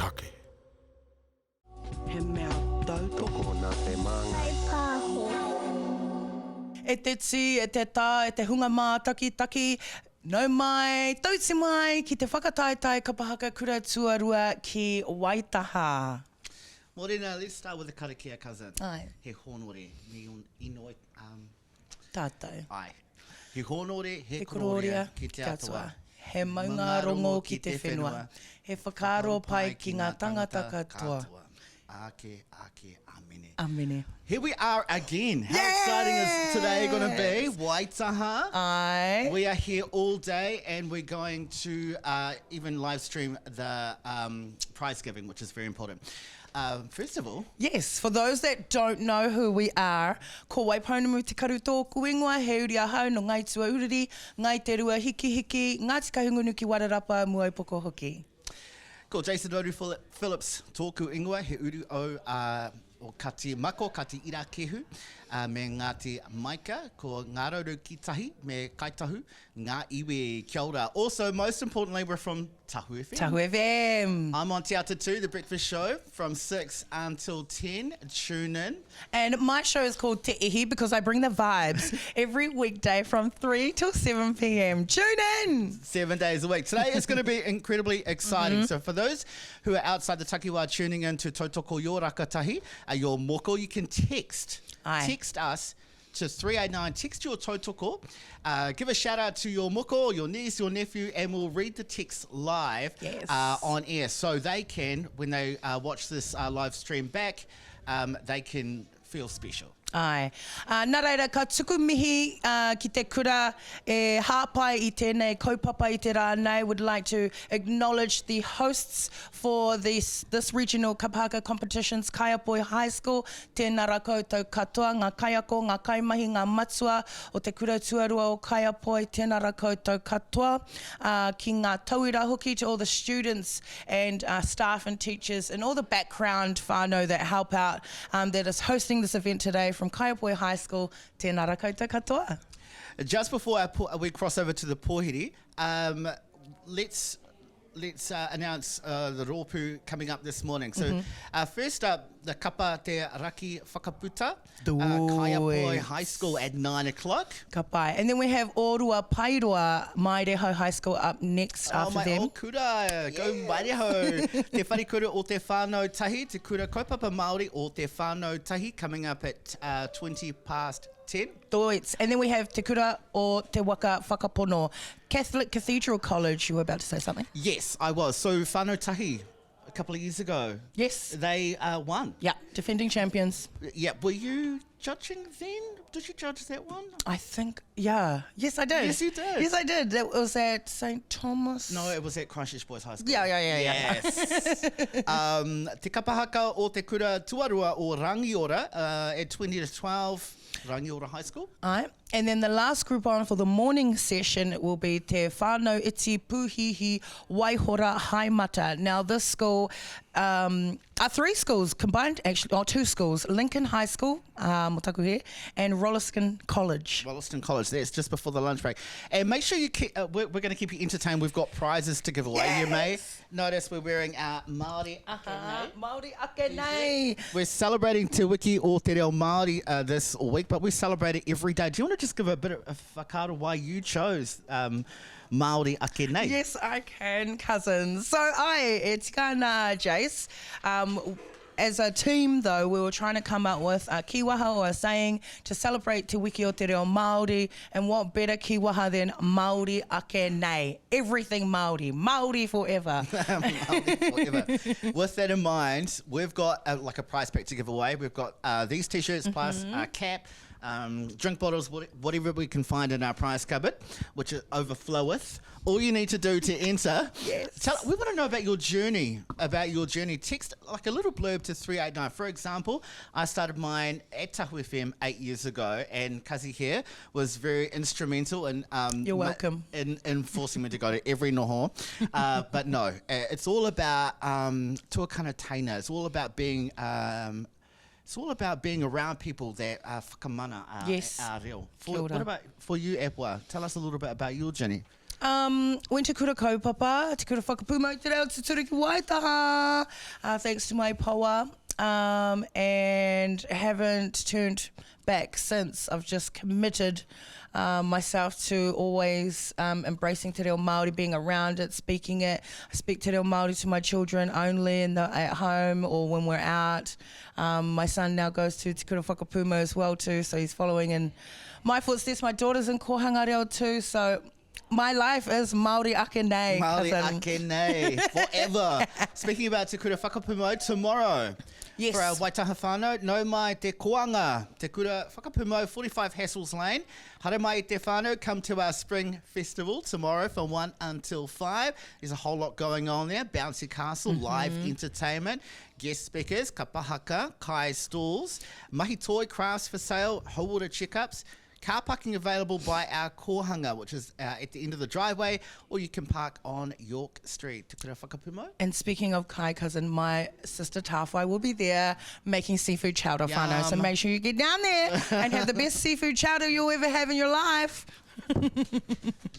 take. He mea tautoko. Tokona te māngai. Whai pāho. E te tī, e te tā, e te hunga mātakitaki, nau mai, tauti mai ki te whakataetae kapa haka kura tuarua ki Waitaha. Morena, let's start with the karakia, cousin. Aye. He hōnore, me inoi, um, Tātou. Aye. He hōnore, he He korōria korōria ki te Atua. He maungārongo ki te whenua. He whakaaro pai ki ngā tangata katoa. Ake, ake, amene. Amene. Here we are again. How exciting is today going to be? Waitaha. Aye. We are here all day and we're going to uh, even live stream the um, prize giving, which is very important. Um, first of all... Yes, for those that don't know who we are, ko Waipounamu Te Karu tōku ingoa, he uri ahau no Ngai Tuauriri, Ngai Te Rua Hikihiki, Ngāti Kahungunu ki Wararapa, Muaupoko hoki. Ko Jason Roru Phillips tōku ingoa, he uru au uh, o Kati Mako, Kati Irakehu, uh, me Ngāti Maika, ko Ngārauru ki tahi, me Kaitahu, Ngā iwi. Kia ora. Also, most importantly, we're from Tahu FM. Tahu FM. I'm on Te Ata 2, the breakfast show, from 6 until 10. Tune in. And my show is called Te Ihi because I bring the vibes every weekday from 3 till 7 p.m. Tune in! Seven days a week. Today is going to be incredibly exciting. Mm -hmm. So for those who are outside the takiwa tuning in to Tautoko Your Rakatahi, uh, your moko, you can text. Aye. Text us to 389. Text your tautoko. Uh, give a shout out to your moko, your niece, your nephew, and we'll read the text live yes. uh, on air. So they can, when they uh, watch this uh, live stream back, um, they can feel special. Ai. Uh, nā reira, ka tuku mihi uh, ki te kura e hāpai i tēnei kaupapa i te rā nei. Would like to acknowledge the hosts for this, this regional kapahaka competitions, Kaiapoi High School, Tēnā rā koutou katoa, ngā kaiako, ngā kaimahi, ngā matua o te kura tuarua o Kaiapoi, tēnā rā koutou katoa, ā, ki ngā tauira hoki, to all the students and staff and teachers and all the background whānau that help out um, that is hosting this event today from Kaiapoi High School, tēnā rā koutou katoa. Just before our, we cross over to the pōhiri, um, let's let's uh, announce uh, the rōpū coming up this morning. So, mm -hmm. uh, first up, the Kapa Te Raki Whakaputa, uh, Kaiapoi High School at 9 o'clock. Ka pai. And then we have Orua Paeroa Mairehau High School up next oh, after my them. old kura, go yeah. Mairehau. te wharekura o te whānau tahi, te kura kaupapa Māori o te whānau tahi, coming up at uh, 20 past 10. Doits. And then we have Te Kura o Te Waka Whakapono, Catholic Cathedral College. You were about to say something? Yes, I was. So Whānau Tahi, a couple of years ago. Yes. They uh, won. Yeah, defending champions. Yeah, were you judging then? Did you judge that one? I think, yeah. Yes, I did. Yes, you did. Yes, I did. That was at St. Thomas. No, it was at Christchurch Boys High School. Yeah, yeah, yeah, yeah. Yes. um, te kapahaka o te kura tuarua o Rangiora uh, at 20 to 12. Rangiora High School. Aye. And then the last group on for the morning session will be Te Whānau Iti Puhihi Waihora Haemata. Now this school, um, are three schools combined, actually, or two schools, Lincoln High School, um, here, and Rolleston College. Rolleston College, that's just before the lunch break. And make sure you keep, uh, we're, we're going to keep you entertained. We've got prizes to give away. Yes! You may notice we're wearing our Māori ake uh-huh. nei. Māori ake nei. We're celebrating Te Wiki o Te Reo Māori uh, this week, but we celebrate it every day. Do you want to just give a bit of whakaaro why you chose um, Māori ake nei? Yes, I can, cousin. So I, e tika ana, Jace. Um, as a team, though, we were trying to come up with a kiwaha or a saying to celebrate Te Wiki o Te Reo Māori, and what better kiwaha than Māori ake nei? Everything Māori. Māori forever. Māori forever. With that in mind, we've got a, like a prize pack to give away. We've got uh, these t-shirts mm -hmm. plus a cap, um, drink bottles, whatever we can find in our prize cupboard, which it overfloweth. All you need to do to enter, yes. Tell, we want to know about your journey, about your journey. Text like a little blurb to 389. For example, I started mine at Tahu FM eight years ago, and Kazi here was very instrumental in um, You're welcome. In, in forcing me to go to every noho. Uh, but no, uh, it's all about um, tuakana teina. It's all about being um, it's all about being around people that are whakamana a, yes. a reo. For, what about for you, Epua? Tell us a little bit about your journey. Um, went to Kura Kaupapa, Te Kura Whakapūmau Te Reo Tuturu ki Waitaha, uh, thanks to my poa, um, and haven't turned back since. I've just committed um, myself to always um, embracing te reo Māori, being around it, speaking it. I speak te reo Māori to my children only in the, at home or when we're out. Um, my son now goes to Te Kura Whakapūmau as well too, so he's following in my footsteps. My daughter's in Kōhanga Reo too, so my life is Māori ake nei. Māori cousin. ake nei, forever. Speaking about Te Kura Whakapūmau, tomorrow. Yes. For our Waitaha whānau, nau mai te koanga, Te Kura Whakapūmau, 45 Hassles Lane. Haere mai te whānau, come to our spring festival tomorrow from 1 until 5. There's a whole lot going on there. Bouncy Castle, live entertainment, guest speakers, kapahaka, kai stalls, mahi toi crafts for sale, hauora checkups, Car parking available by our kōhanga, which is uh, at the end of the driveway, or you can park on York Street. Te kura whakapūmau. And speaking of kai cousin, my sister Tawhai will be there making seafood chowder whānau. So Yum. make sure you get down there and have the best seafood chowder you'll ever have in your life.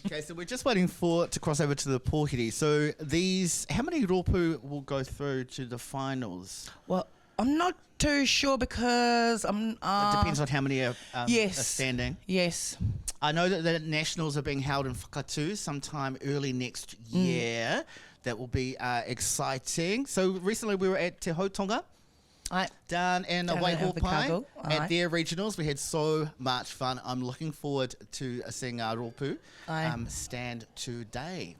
Okay, so we're just waiting for to cross over to the pōhiri. So these, how many rōpū will go through to the finals? Well, I'm not too sure because I'm. Uh, It depends on how many are, yes. are standing. Yes. I know that the nationals are being held in Whakatū sometime early next Mm. year. That will be uh, exciting. So recently we were at Te Hautonga. I, down in Down in Waihopai Invercargill, aye. at their regionals. We had so much fun. I'm looking forward to seeing our rōpū Aye. um, stand today.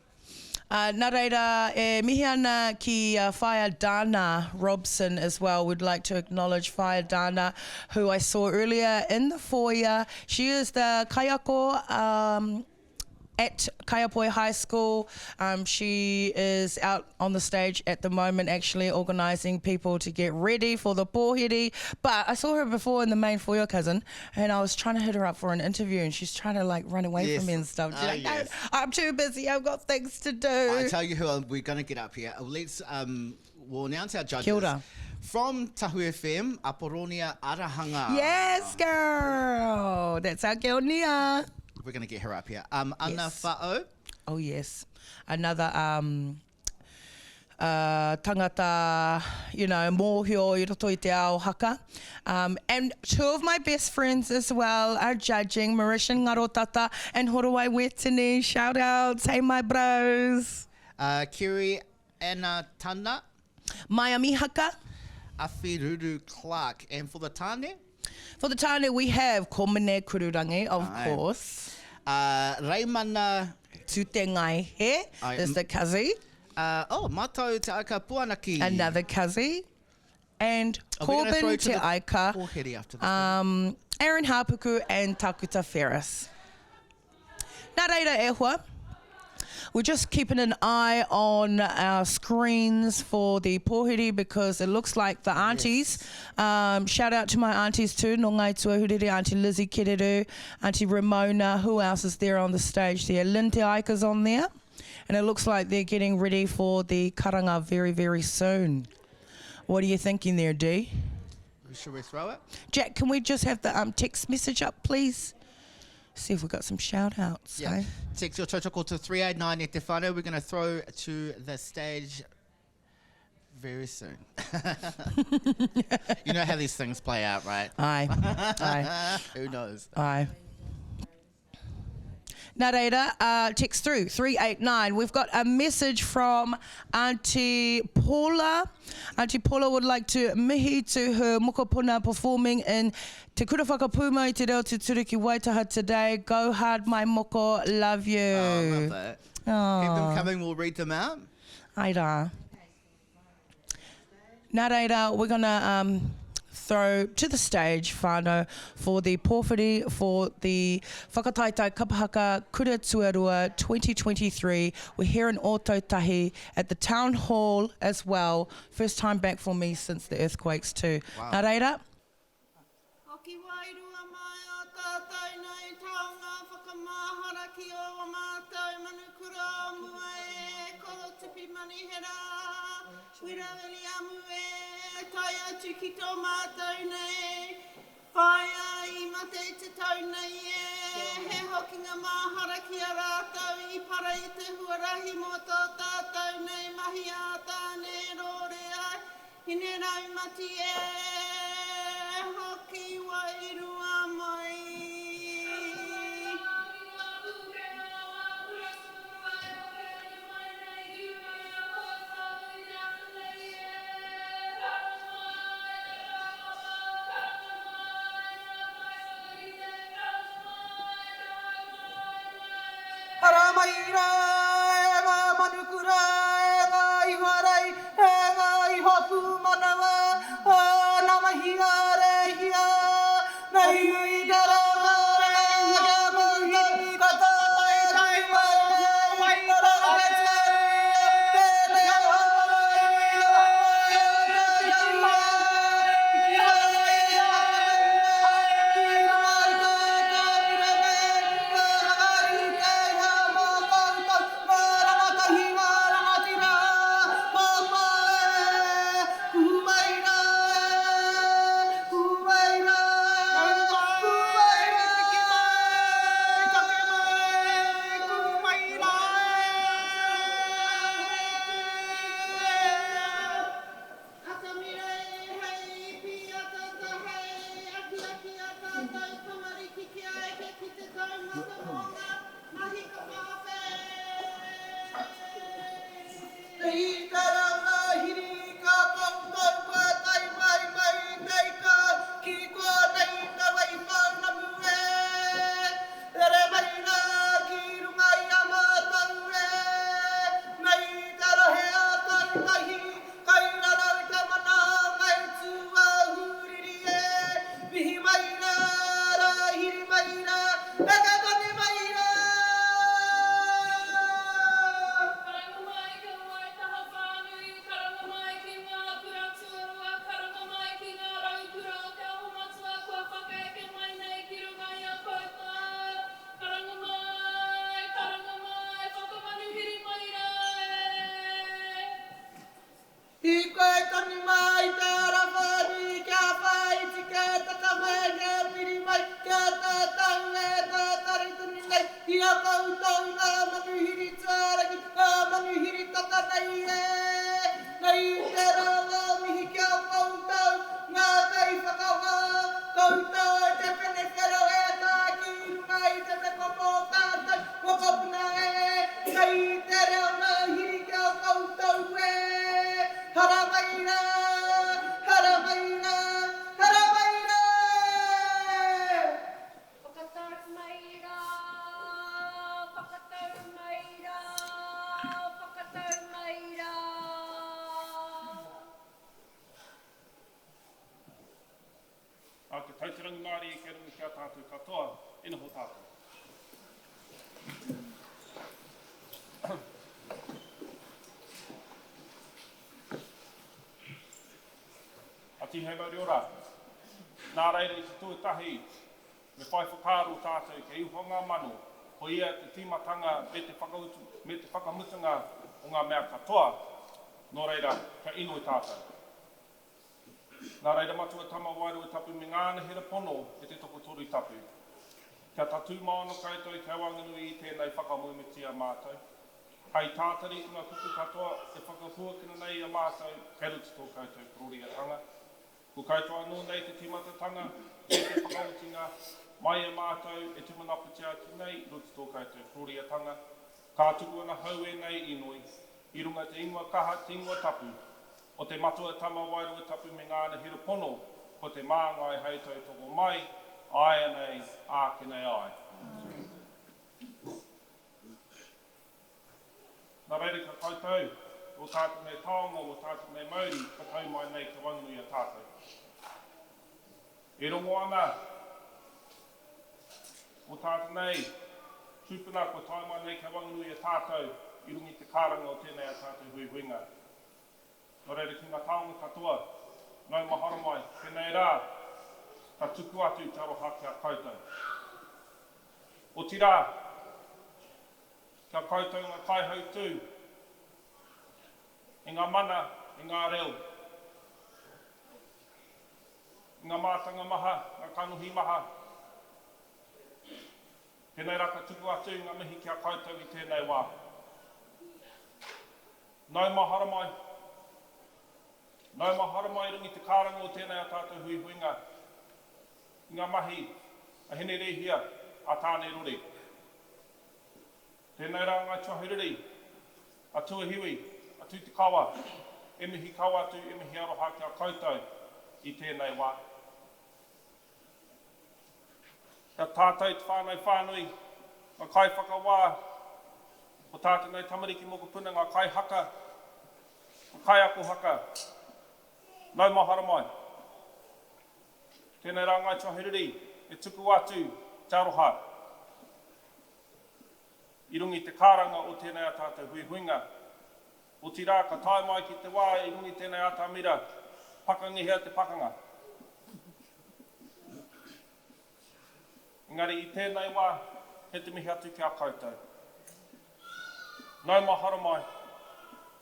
Uh, nā reira, e mihi ana ki uh, Whaea Dana Robson as well. We'd like to acknowledge Whaea Dana, who I saw earlier in the foyer. She is the kaiako um, at Kaiapoi High School. Um, she is out on the stage at the moment, actually organising people to get ready for the pōhiri. But I saw her before in the main foyer, cousin, and I was trying to hit her up for an interview, and she's trying to like run away Yes. from me and stuff. She's Ah, like, "No, yes. I'm too busy. I've got things to do. I tell you who uh, we're going to get up here. Let's um, we'll announce our judges. Kia ora. From Tahu FM, Aporonia Arahanga. Yes, girl. That's our girl, Nia. We're going to get her up here. Um, Anna Yes. Fa'o. Oh, yes. Another um, uh, tangata, you know, mōhio i roto i te ao haka. Um, and two of my best friends as well are judging, Mauritian Ngarotata and Horowai Wetini. Shout outs. Hey, my bros. Uh, Kiri Anna Tana. Miami Haka. Awhiruru Clark. And for the tāne? For the tāne, we have Komene Kururangi, of Aye. course. Uh, Raimana Tute Ngai He Aye. is the kazi. Uh, oh, Matau Te Aika Puanaki. Another kazi. And Are we gonna throw Corbin to Te the Aika. Pōhiri after this? Um, Aaron Hapuku and Takuta Ferris. Nā reira e hoa, we're just keeping an eye on our screens for the pōhiri because it looks like the aunties. Um, shout out to my aunties too, no Ngai Tuahuriri, Auntie Lizzie Kereru, Auntie Ramona. Who else is there on the stage there? Lynn Te Aika's on there. And it looks like they're getting ready for the karanga very, very soon. What are you thinking there, Dee? Should we throw it? Jack, can we just have the um, text message up, please? See if we've got some shout outs. Yeah. Eh? Text your tautoko to 389 e te whānau. We're going to throw to the stage very soon. you know how these things play out, right? Aye. Aye. Who knows? Aye. Nā reira, uh, text through 389. We've got a message from Auntie Paula. Auntie Paula would like to mihi to her mokopuna performing in Te Kura Whakapūmau i Te Reo Tuturu ki Waitaha today. Go hard, my moko. Love you. Oh, love that. Keep them coming. We'll read them out. Ai rā. Nā reira, we're gonna um, throw to the stage whānau for the pōwhiri for the Whakataetae Kapahaka Kura Tuarua 2023. We're here in Ōtautahi at the Town Hall as well. First time back for me since the earthquakes too. Wow. Nā reira, Hoki wairua mai o tātou nei taonga whakamahara ki o mātou manukura o mua e koro tipi manihera, wera Wiliamu e tae atu ki tō mātou nei, whaia i mate te tau nei e, he hoki. hokinga mahara ki a rātou i para i te huarahi mō tō tātou nei mahi ā Tāne rōre ai, Hine raumati e, hoki wairua mai. Ara mai rā e ngā manukura, e ngā ihuarei, e ngā iho pūmanawa, nā mahi a Rēhia, nei i te ranga ranga kia koutou katoa e tū mai nei, Atamira e hei ipi ataata hei akiaki a tātou tamariki kia eke ki te taumata mō ngā mahi kapa Nei te ranga hiri ka koutou kua tae mai mai nei ka ki konei te wai pounamu e rere mai rā ki runga i a mātou e Nei te rohe a Tautahi kai raro i te mana o Ngai Tūāhuriri e mihi mai rā rāhiri mai rā eke tonu mai rā. Karanga mai ki Waitaha whānui, karanga mai ki ngā kura tuarua, karanga mai ki ngā raukura o Te Aho Matua kua whakaeke mai nei ki runga i a koutou. Karanga mai, karanga mai, whakamanuhiri mai rā e. I koe tonu mai te ara whānui kia whāiti kia taka mai kia piri mai kia tātou e tātari tonu nei i a koutou ngā manuhiri tuarangi ngā manuhiri tata nei e Nei te rā ngā mihi ki a koutou ngā kaiwhakawā koutou te pene whero e tā ki runga i te peko mō tātou mokopuna e Nei te reo ngā hiri ki a koutou e Haramai rā, haramai rā, haramai rā e! Whakatau mai rā, whakatau mai rā, whakatau mai rā. Ā, kia tau te rangimārie kia runga ki a tātou katoa, e noho tātou. A Tihei Mauri Ora, Nā reira i te tuatahi, me whai whakaaro tātou kia iho ngā mano, ko ia te tīmatanga me te whakautu, me te whakamutunga o ngā mea katoa, nō reira, kia inoi tātou. Nā reira Matua Tama Wairua Tapu me ngā anahera pono e te tokotoru tapu. Kia tatū māna koutou kia waenganui i tēnei whakamoemiti a mātou. Hei tātari i ngā kupu katoa e whakapuakina nei i a mātou kei roto tō koutou kororiatanga. Ko koutou anō nei te tīmatatanga me te whakaotinga mai e mātou e tūmanakotia atu nei i roto tō koutou kororiatanga. Ka tuku ana hau ēnei inoi i runga te ingoa kaha, te ingoa tapu, o te Matua, Tama, Wairua Tapu me ngā anahera pono, ko te māngai hei tautoko mai, āianei, āke nei āe. Nā reira ka koutou, ō tātou nei taonga, ō tātou nei mauri, ka tau mai nei kia waenganui i a tātou. E rongo ana ō tātou nei tūpuna kua tae mai nei kia waenganui i a tātou i runga i te kārangi o tēnei a tātou huihuinga. Nō reira ki ngā taonga katoa, nau mahara mai, tēnei rā, ka tuku atu te aroha ki a koutou. Otirā, ki a koutou ngā kaihautū, i ngā mana, i ngā reo, i ngā mātanga maha, ngā kanohi maha. Tēnei rā ka tuku atu ngā mihi ki a koutou i tēnei wā. Nau mai haramai. Nau mai haramai i runga i te kārango o tēnei a tātou huihuinga i ngā mahi a Hinerēhia, a Tānerore. Tēnei rā Ngāi Tuahuriri, a Tuahiwi, a Tūtikawa, e mihi kau atu, e mihi aroha ki a koutou i tēnei wā. Kia tātou te whānau whānui, ngā kaiwhakawā, ko tātou nei tamariki mokopuna, ngā kaihaka, ngā kaiako haka, nau mai haere mai. Tēnei rā Ngāi Tuahuriri e tuku atu te aroha i runga i te kāranga o tēnei a tātou huihuinga. Otirā, ka tae mai ki te wā i runga i tēnei atamira, pakangihia te pakanga. Engari i tēnei wā, kei te mihi atu ki a koutou. Nau mai haramai,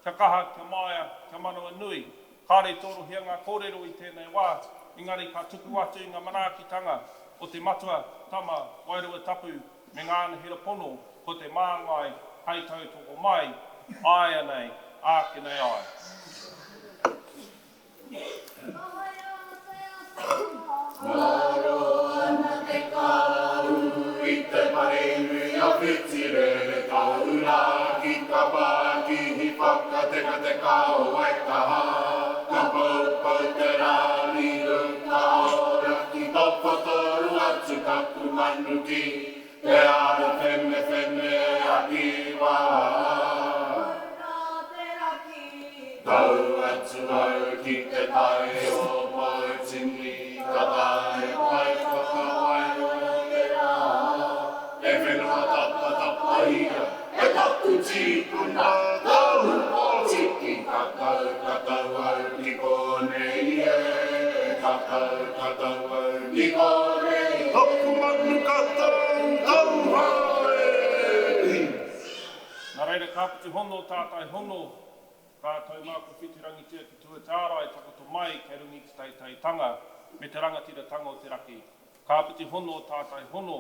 kia kaha, kia māia, kia manawanui, kāre i torohia ngā kōrero i tēnei wā, engari ka tuku atu i ngā manaakitanga o te Matua, Tama, Wairua Tapu me ngā anahera pono ko te māngai hai tautoko mai, āianei, ākene ai. Ngaro ana te kāhu i te parenui a Whitirere Taura ki Kapakihi whakatekateka o Waitaha Ka poupou te rā riru ka ora ki Tokotoru atu taku manu ki Te ara whenewhene a Kiwa. Kounā te raki. Tau atu au ki te tai o Poutini, ka tae pai whakawairua te rā. E whenua tapatapahia, e taku tīpuna, tahu pōtiki, ka tau, ka tau au ki konei e, ka tau, ka tau au ki konei. Taku manu ka tau, tau haere. Nā reira ka putu hono tātai hono, ka tau mā ko Whitirangitia ki Tuatārai takoto mai kei runga i te teiteitanga me te rangatiratanga o te raki. Ka putu hono tātai hono,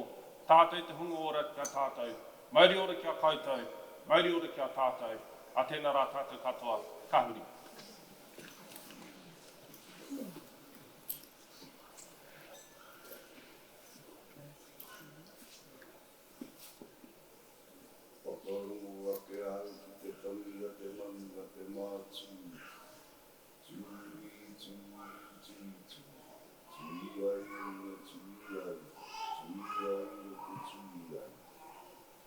tātou te hunga ora ki a tātou. Mauri ora ki a koutou, mauri ora ki a tātou. A tēnā rā tātou katoa, ka huri. Whakarongo ake au ki te tangi a te manu a te mātū. Tūī, tūī, tūī, tūī. Tūī ai runga, tūī ai. Tūī ai roto, tūī ai.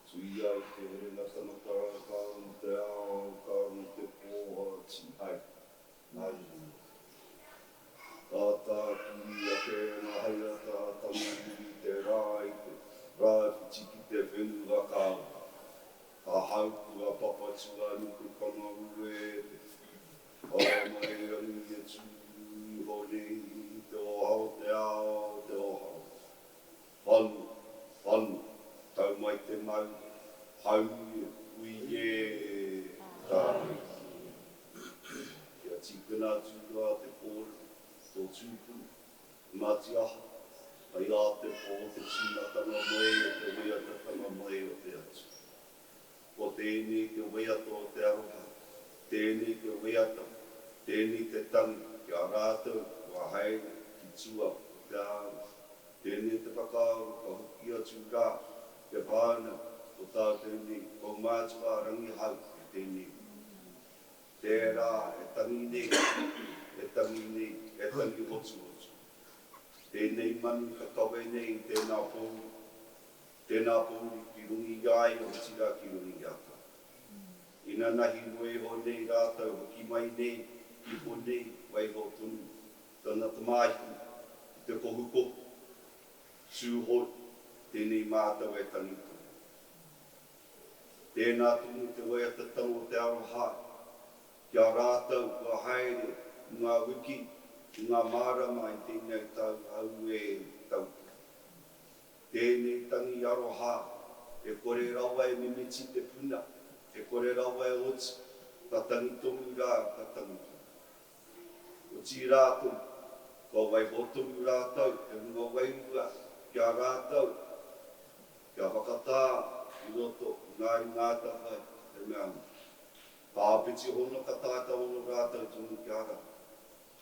Tūī ai te herenga tangata, ka rongo te ao, ka rongo te pō, tīhai, ngāiwi. Tātākiri ake ngā haeata tangongiri te rā i te rāwhiti ki te whenua kāore. Ka haupu a Papatūānuku whangarue te ao mai rangi e tū iho nei te oha o te ao, te oha o te Whanu, whanu, tau mai te mau, haumi e, ui e, tāne. Kia tīkina atu rā te kōrero, tō tūpuna, Ngāti Aha, hei ā te pō te tīmatanga mai o te waiatatanga mai o te Atua. Ko tēnei te waiata o te aroha, tēnei te waiata, tēnei te tangi ki a rātou kua haere ki tua o te ao. Tēnei te whakaaro ka hoki atu rā te whānau o tātou nei kaumātua a Rangihau i tēnei wā. Tērā e tangi nei, e tangi nei, e tangi hotuhotu. Tēnei manu ka kawe nei i tēnā pōuri, tēnā pōuri ki runga i a ia otirā ki runga i a tātou. Inanahi noa iho nei rātou hoki mai nei ki konei waiho tonu tana tamāhine ki te kohukohu, tūhou, tēnei mātou e tangi tonu. Tēnā tonu te waiatatanga o te aroha ki a rātou kua haere i ngā wiki, i ngā marama i tēnei tau auē taupori. Tēnei tangi aroha e kore rawa e mimiti te puna, e kore rawa e oti, ka tangi tonu rā, ka tangi tonu. Otirā tonu, kua waiho tonu rātou te hunga wairua ki a rātou, kia whakatau. Nā ringa atawhai, te mea ana. Ka āpiti hono ka taetaono rātou tonu ki a rātou.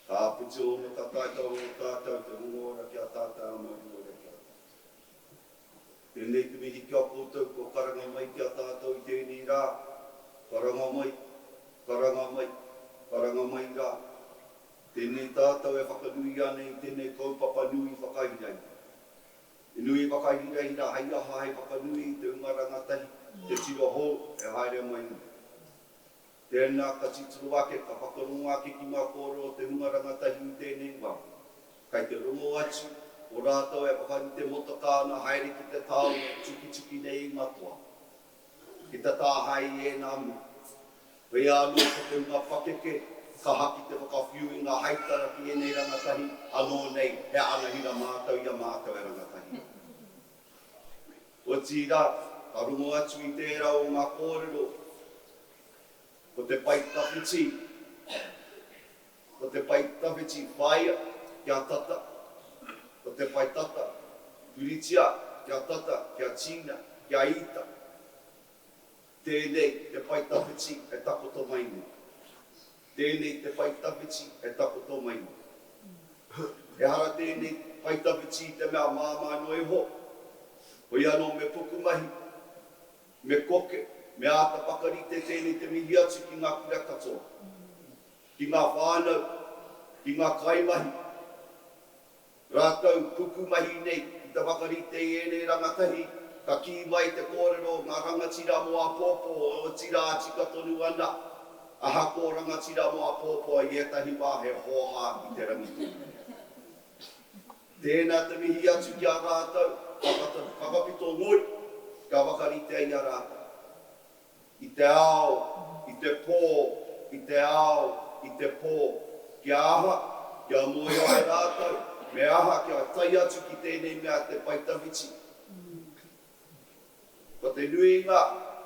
Ka āpiti hono ka taetaono tātou te hunga ora ki a tātou a mauri ora ki a tātou. Tēnei te mihi ki a koutou kua karanga mai ki a tātou i tēnei rā. Karanga mai, karanga mai, karanga mai rā. Tēnei tātou e whakanui ana i tēnei kaupapa nui whakahirahira. He nui whakahirahira hei aha hei whakanui i te hunga rangatahi, te tira hou e haere mai nei. Tēnā ka titiro ake, ka whakarongo ake ki ngā kōrero o te hunga rangatahi i tēnei wā. Kai te rongo atu o rātou e whakarite motokā ana haere ki te tāone e tukituki nei i ngā toa. Ki te tāhae i ēnā mea. Koia anō ko te hunga pakeke, kaha ki te whakawhiu i ngā haitara ki ēnei rangatahi, anō nei he anahira mātou i a mātou e rangatahi ana. Otirā, ka rongo atu i tērā o ngā kōrero, ko te pae tawhiti, ko te pae tawhiti whāia kia tata, ko te pae tata, puritia kia tata, kia tīna, kia ita. Tēnei te pae tawhiti e takoto mai nei. Tēnei te pae tawhiti e takoto mai nei. Ehara tēnei pae tawhiti i te mea māmā noa iho, hoi anō me pukumahi, me koke, me āta whakarite tēnei te mihi atu ki ngā kura katoa, ki ngā whānau, ki ngā kaimahi, Rātou pukumahi nei ki te whakarite i ēnei rangatahi, ka kī mai te kōrero ngā rangatira mō āpōpō, otirā tika tonu ana, ahakoa rangatira mō āpōpō i ētahi wā he hōhā i te rangi tonu. Tēnā te mihi atu ki a rātou, ka whakapito ngoi, ka whakaritea i a rātou. I te ao, i te pō, i te ao, i te pō. Kia aha? Kia mōhio ai rātou, me aha kia tae atu ki tēnei mea te pae tawhiti. Ko te nuinga,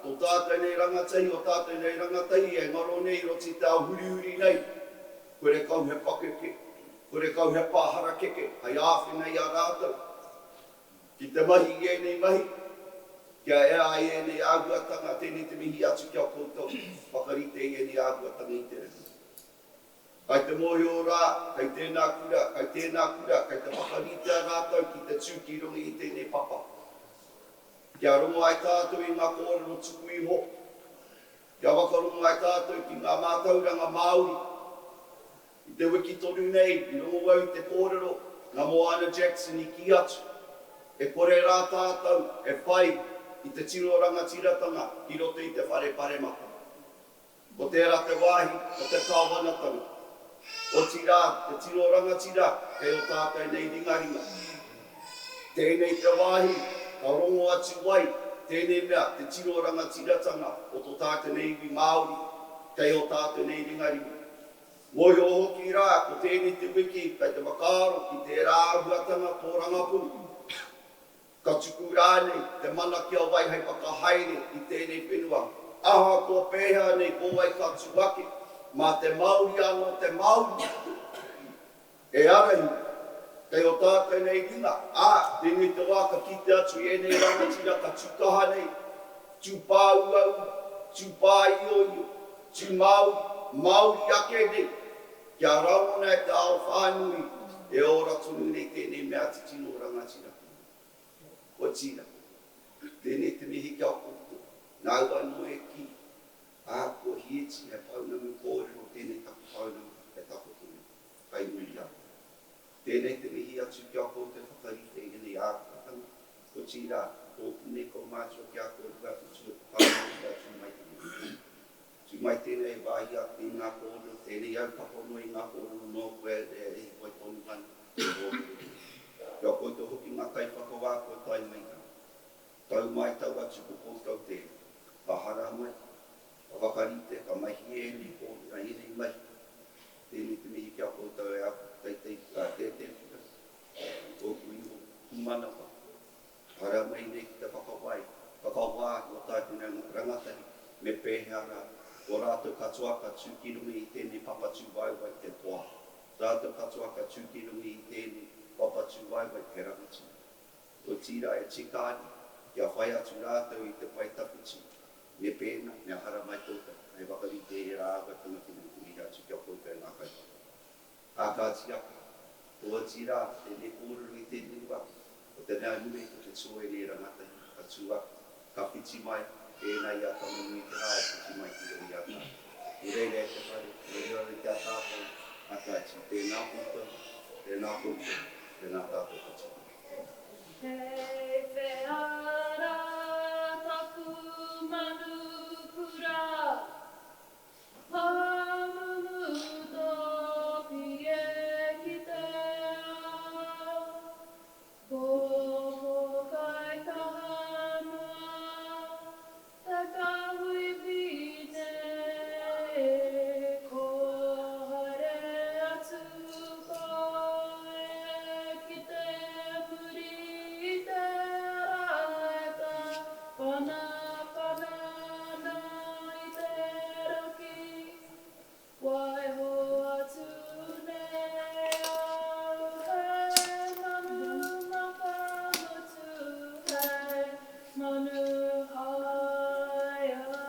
tō tātou nei rangatahi, o tātou nei rangatahi e ngaro nei i roto i te ao hurihuri nei, korekau he pakeke, korekau he pā harakeke hei āwhina i a rātou. Ki te mahi i ēnei mahi, kia ea ai ēnei āhuatanga, tēnei te mihi atu ki a koutou, whakarite i ēnei āhuatanga i te rangi. Kai te mōhio rā, kei tēnā kura, kei tēnā kura, kei te whakaritea rātou ki te tū ki runga i tēnei papa. Kia rongo ai tātou i ngā kōrero tuku iho, kia whakarongo ai tātou ki ngā mātauranga Māori, I te wiki tonu nei, i rongo au i te kōrero nā Moana Jackson i kī atu, e kore rā tātou e whai i te tino rangatiratanga ki roto i te whare paremata. Ko tērā te wāhi o te kāwanatanga. Otirā, te tino rangatira kei o tātou nei ringaringa. Tēnei te wāhi ka rongo atu ai tēnei mea te tino rangatiratanga o tō tātou nei iwi Māori kei o tātou nei ringaringa. Mōhio hoki rā ko tēnei te wiki kei te whakaaro ki tērā āhuatanga tōrangapū. Ka tuku rānei te mana ki a wai hei whakahaere i tēnei whenua, ahakoa pēhea nei ko wai ka tū ake, mā te Māori anō te Māori e ārahi kei o tātou nei ringa, ā, tēnei te wā ka kite atu i ēnei rangatira ka tū kaha nei, tū pāuaua, tū pāioio, tū Māori, Māori ake nei, kia rangona e te ao whānui e ora tonu nei tēnei mea te tino rangatira. Otirā, tēnei te mihi ki a koutou, nāu anō e kī, ā, kua hieti he pounamu kōrero tēnei taku pounamu e takoto nei. Kai muri i a koe. Tēnei te mihi atu ki a koutou whakarite i ēnei āhuatanga, otirā, tōku nei kaumātua ki a kōrua atu tū e whakaaro ki a tū mai tēnei. Tū mai tēnei wāhi ake i ngā kōrero, tēnei au takono i ngā kōrero nōku e hikoi tonu ana te kōrero. Ki a koutou hoki ngā kaiwhakawā kua tae mai rā. Tau mai, tau atu ko koutou tērā. Ka haramai, ka whakarite, ka mahi ēnei kōrero, ēnei mahi. Tēnei te mihi ki a koutou e aku teitei, tētei kura, ōku iho pūmanawa, hara mai nei ki te whakawai, whakawā i o tātou nei rangatahi, me pēhea rā, ko rātou katoa ka tū ki runga i tēnei papa tūwaewae te toa, rātou katoa ka tū ki runga i tēnei papa tūwaewae te rangatira. Otirā e tika ana. Kia whai atu rātou i te pae tawhiti, me pēnā, me haramai koutou, hei whakarite i ērā āhuatanga ki te mihi atu ki a koutou e ngā kaupapa. Ā kāti ake, otirā, tēnei kōrero i tēnei wā, ko te mea nui ko te tū o ēnei rangatahi, ka tū ake, ka whiti mai, pēnā i a Tama-nui-te-rā e whiti mai ki roto i a tātou. Nō reira e te whare, mauri ora ki a tātou, ā kāti, tēnā koutou, tēnā koutou, tēnā tātou katoa. Kei whea rā taku manu kura? Hamumu tō pie ki te ao. Ko Mōkai kaha noa te kāhui pine. Ko haere atu koe ki te muri i te raeta Panapana ana i te raki, waiho atu nei au hei manu makamutu, hei manu haehae.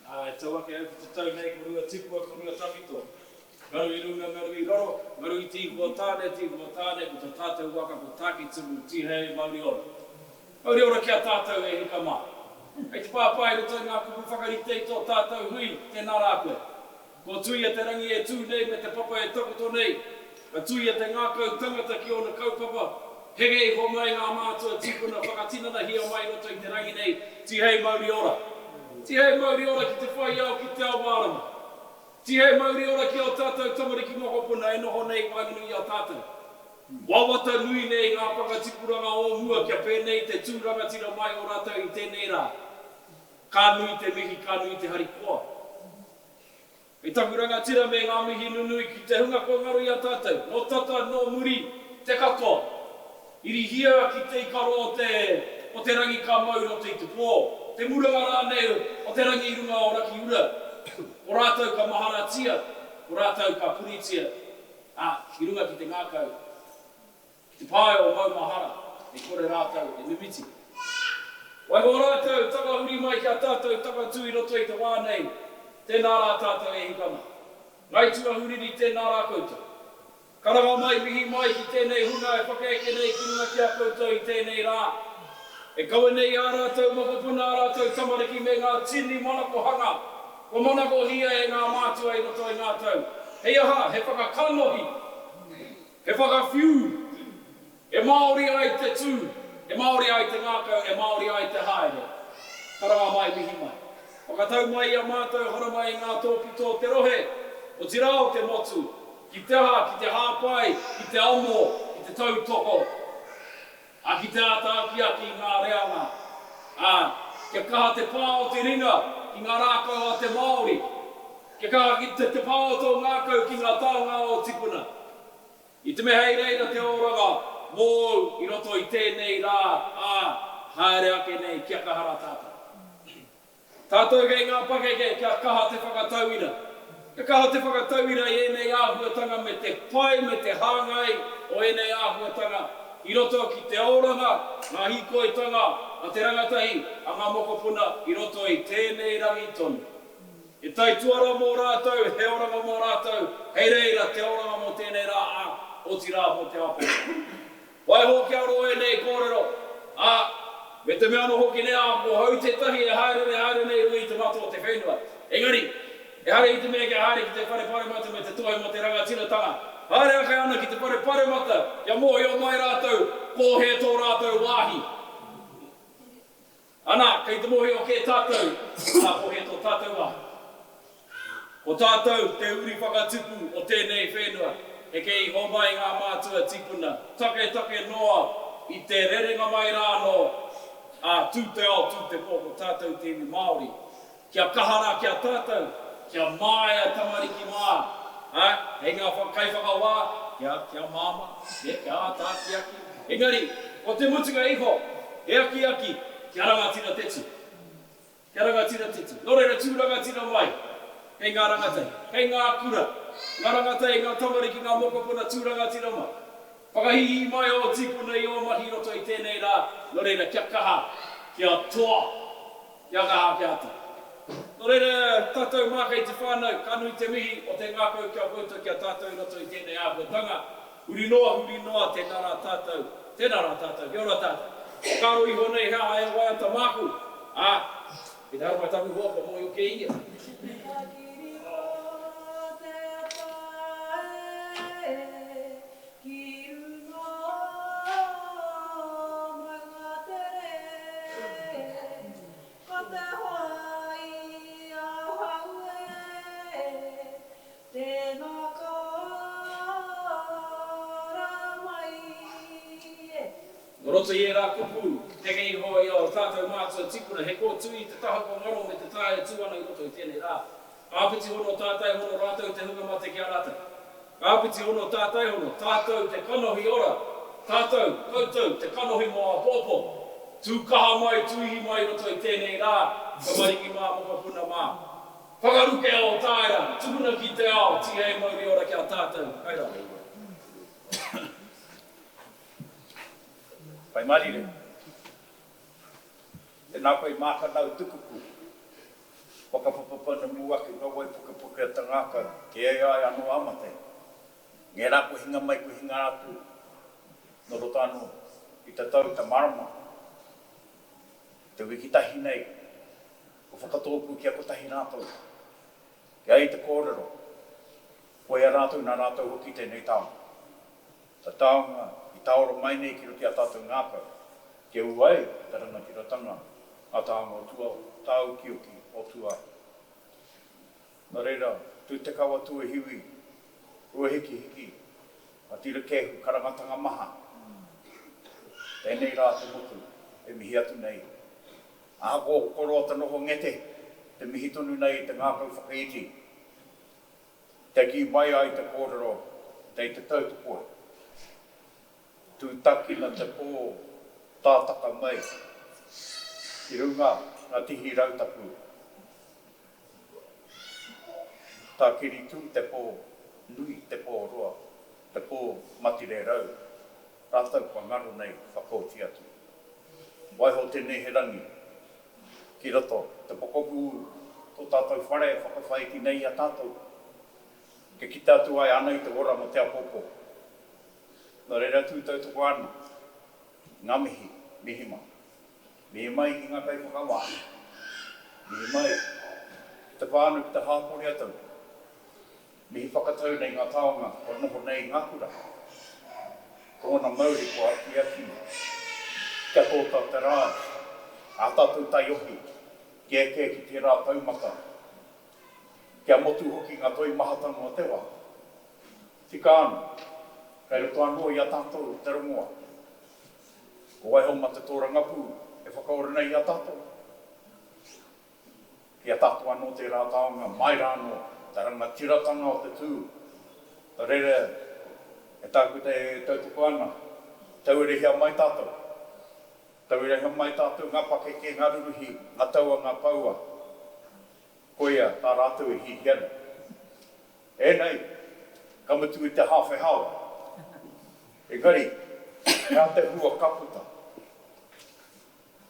Ā, e tau ake au ki te tau nei ko Ruatipua, ko Ruatawhito. Ngaru i runga, ngaru i raro, ngaru i te ihu o Tāne, te ihu o Tāne, ko tō tātou waka ko Tākitimu, tīhei, mauri ora. Mauri ora ki a tātou e hika mā. Hei te pāpā i roto i ngā kupu whakarite i tō tātou hui, tēnā rā koe. Kua tuia te rangi e tū nei me te papa e takoto nei, ka tuia te ngākau tangata ki ōna kaupapa, heke iho mai ngā mātua tīpuna whakatinanahia mai i roto i te rangi nei, tihei mauri ora. Tihei mauri ora ki te whai ao ki te ao mārama. Tihei mauri ora ki ō tātou tamariki mokopuna e noho nei i waenganui i a tātou. Wawata nui nei ngā whakatipuranga o mua kia pēnei te tū rangatira mai o rātou i tēnei rā. Ka nui te mihi, ka nui te harikoa. I taku rangatira me ngā mihi nunui ki te hunga kua ngaro i a tātou, nō tata, nō muri, te katoa. Irihia ki te ikaro o te, o te rangi ka mau i roto i te pō, te muranga rānei o te rangi i runga o Rakiura. Ko rātou ka maharatia, ko rātou ka puritia, ā, ki runga ki te ngākau. Ki te pae o Maumahara, e kore rātou e mimiti. Waiho rātou takahuri mai ki a tātou takatū i roto i te wā nei, tēnā rā tātou e hika ana. Ngai Tuahuriri tēnā rā koutou. Karanga mai, mihi mai ki tēnei hunga e whakaeke nei ki runga ki a koutou i tēnei rā. E kawe nei ā rātou mokopuna, ā rātou tamariki me ngā tini manakohanga kua manakohia e ngā mātua i roto i ngā tau. Hei aha, he whakakanohi He whakawhiu e Māori ai te tū, e Māori ai te ngākau, e Māori ai te haere. Karanga mai, mihi mai. Whakatau mai i a mātou haramai i ngā tōpito o te rohe, otirā o te motu, ki te aha, ki te hāpai, ki te amo, ki te tautoko, ā, ki te āta akiaki i ngā reanga, ā, kia kaha te pā o te ringa ki ngā rākau a te Māori, kia kaha ki te te pā o tō ngākau ki ngā taonga o tipuna. I te mea hei reira te oranga mōu i roto i tēnei rā, ā, haere ake nei kia kaha rā tātou. Tātou kei ngā pakeke kia kaha te whakatauira. Kia kaha te whakatauira i ēnei āhuatanga me te pai me te hāngai o ēnei āhuatanga i roto ki te oranga, ngā hīkoitanga a te rangatahi, a ngā mokopuna i roto i tēnei rangi tonu. He taituara mō rātou, he oranga mō rātou, hei reira te oranga mō tēnei rā, ā, otirā mō te āpōpō. Waiho kia roa ēnei kōrero, ā, me te mea anō hoki nei, ā, ko hau tētahi e hāereere haere nei i runga i te mata o te whenua. Engari, ehara i te mea kia haere ki te whare paremata me te tohe mō te rangatiratanga. Haere ake ana ki te whare paremata kia mōhio mai rātou ko hea tō rātou wāhi. Ana, kei te mōhio kē tātou, ā, ko hea tō tātou wāhi. Ko tātou te uri whakatupu o tēnei whenua, heke iho mai ngā mātua tīpuna, taketake noa i te rerenga mai rā anō, ā, tū te ao, tū te pō, ko tātou te iwi Māori. Kia kaha rā ki a tātou, kia māia tamariki mā, ā, hei ngā kaiwhakawā, kia, kia māmā, nē, kia āta akiaki. Engari, ko te mutunga iho, he akiaki kia rangatira te tū. Kia rangatira te tū. Nō reira, tū rangatira mai, kei ngā rangatahi, kei ngā kura. Ngā rangatahi, ngā tamariki, ngā mokopuna tū rangatira mai. Whakahīhī mai ō tīpuna i ō mahi i roto i tēnei rā, nō reira kia kaha, kia toa, kia kaha, kia toa. Nō reira, tātou mā kei te whānau, ka nui te mihi o te ngākau ki a koutou, ki a tātou i roto i tēnei āhuatanga. Huri noa, huri noa, tēnā rā tātou, tēnā rā tātou, kia ora tātou. Whakaaro iho nei he aha e waiata māku, ā, ki te haramai taku hoa kua mōhio kē ia. Ka kiri o te pae ki runga maunga tere, ko te hoa i ahau e, tēnā ka ara mai e. Nō roto i ērā kupu, teke iho i ō tātou mātua tīpuna, he kōtui i te taha kua ngaro me te tae e tū ana i roto i tēnei rā. Āpiti hono tātai hono rātou te hunga mate ki a rātou. Āpiti hono tātai hono, tātou te kanohi ora, tātou, koutou, te kanohi mō āpōpō. Tū kaha mai, tūihi mai i roto i tēnei rā, tamariki mā, mokopuna mā. Whakarukea ō tāera, tukuna ki te ao, tīhei mauri ora ki a tātou, kai rā. Pai marire. Tēnā koe Mākanau Tukupu. Whakapapapana mū ake ngā wai pukepuke o te ngākau, ki ai ai anō a mate. Ngērā kua hinga mai kua hinga atu nō roto anō i te tau i te marama. Te wiki tahi nei, kua whakatōpū kia kotahi rātou. Ki ai te kōrero, koia rātou nā rātou hoki tēnei taonga. Te taonga i tāoro mai nei ki roto i a tātou ngākau, kia ū ai te rangatiratanga ngā taonga o tua, tāukiuki o tua. Nā reira, tū te kawa tuahiwi, ruahikihiki, a Tirakēhu karangatanga maha. Tēnei rā te motu e mihi atu nei. Ahakoa ko roa te noho ngete, te mihi tonu nei i te ngākau whakaiti. Te kī mai ai te kōrero, Kei te tautokoa. Tūtakina te pō, tātaka mai ki runga ngā tihi rautapu. Tākiritū te pō nui, te pō roa, te pō matire rau, rātou kua ngaro nei whakaoti atu. Waiho tēnei he rangi ki roto te pokapū tō tātou whare e whakawhāiti nei i a tātou, kia kite atu ai ana i te ora mō te apōpō. Nō reira tū tautoko ana ngā mihi, mihi mai. Mihi mai ki ngā kaiwhakawā, mihi mai ki te whānau, ki te hāpori a tau. Mihi whakatau nei ngā taonga kua noho nei i ngā kura. Tōna mauri kua akiaki kia tōtau te rae, ā tātou taiohi, kia eke ki tērā taumata, kia motu hoki ngā toimahatanga o te wā. Tika ana, kei roto anō i a tātou te rongoa. Ko waiho ma te tōrangapū e whakaora nei i a tātou. Ki a tātou anō tērā taonga mai rā anō, te rangatiratanga o te tū, ka rere e tākuta e tautoko ana, tauerehia mai tātou, tauerehia mai tātou ngā pakeke, ngā ruruhi, ngā taua, ngā paua, koia tā rātou e hihia nei. Ēnei, ka mutu i te hāwhe haora. Engari, he aha te hua ka puta?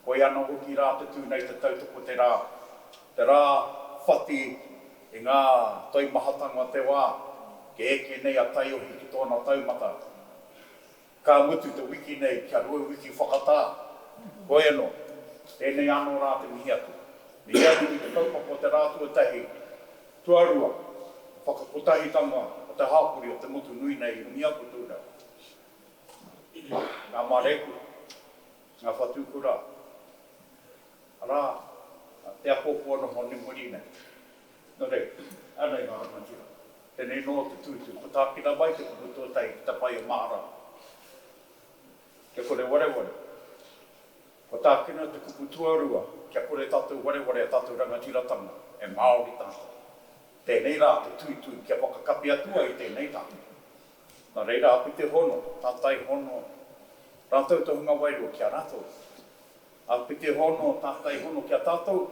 Koia anō hoki rā te tū nei te tautoko te rā, te rā whati i ngā toimahatanga o te wā, kia eke nei a taiohi ki tōna taumata. Ka mutu te wiki nei kia rua wiki whakatā. Hoi anō, tēnei anō rā te mihi atu. Mihi atu ki te kaupapa o te rā tuatahi, tuarua, te whakakotahitanga o te hāpori o te motu nui nei i runga i a koutou rau. Ngā māreikura. Ngā whatukura, arā, te apopo noho muri nei. Nō reira, anei ngā rangatira. Tēnei nō te tūtū, ko tākina mai te kupu tuatahi ki te pae o Mahara. Kia kore wareware. Ko tākina te kupu tuarua, kia kore tātou wareware a tātou rangatiratanga, e Māori tātou. Tēnei rā te tuitui kia whakakapi atu ai i tēnei rā. Nā reira, āpiti hono, tātai hono, rātou te hunga wairua ki a rātou. Āpiti hono, tātai hono ki a tātou,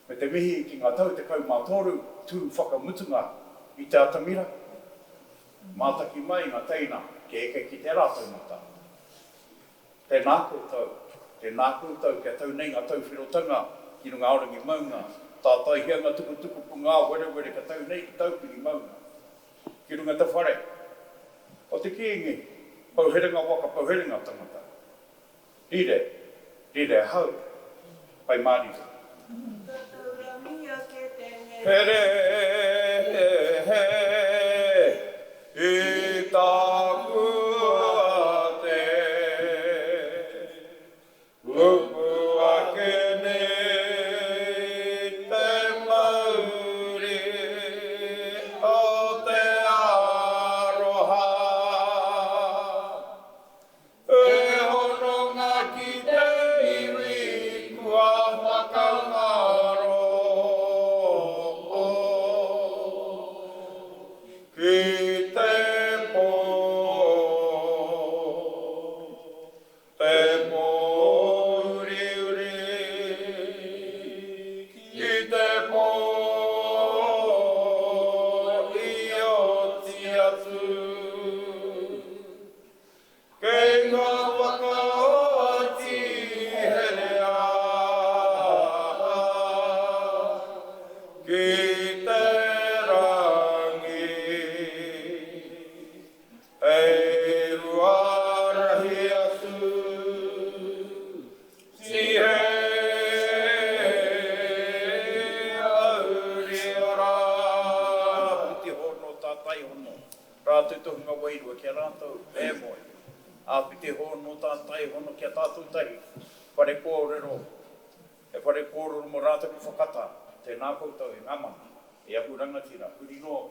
me te mihi ki ngā tau 13 tū whakamutunga. I te atamira, mātaki mai ngā teina kia eke ki tērā taumata. Tēnā koutou, tēnā koutou kia tau nei ngā tauwhirotanga ki runga Aorangi maunga, tātaihia ngā tukutuku pūngāwerewere kia tau nei ki Taupiri maunga, ki runga te whare o te Kīngi, pouherenga waka, pouherenga tangata. Rire, rire ahau, pai mārire. Here, he, i tāku ate, Upu ake nei te mauri o te aroha. He hononga ki te iwi kua whakangaro ki te pō, te pō uriuri, ki te pō i oti atu. Kei ngā waka o Tīherea ki te rangi, hei ruarahi atu Tīhei auri ora. Te hono tātai hono. Rātou tohunga wairua ki a rātou, e moe. Āpiti hono tātai hono ki a tātou tahi, whare kōrero, he whare kōrero mō rātou ki Whakata, tēnā koutou e ngā mana, e ahu rangatira, huri noa,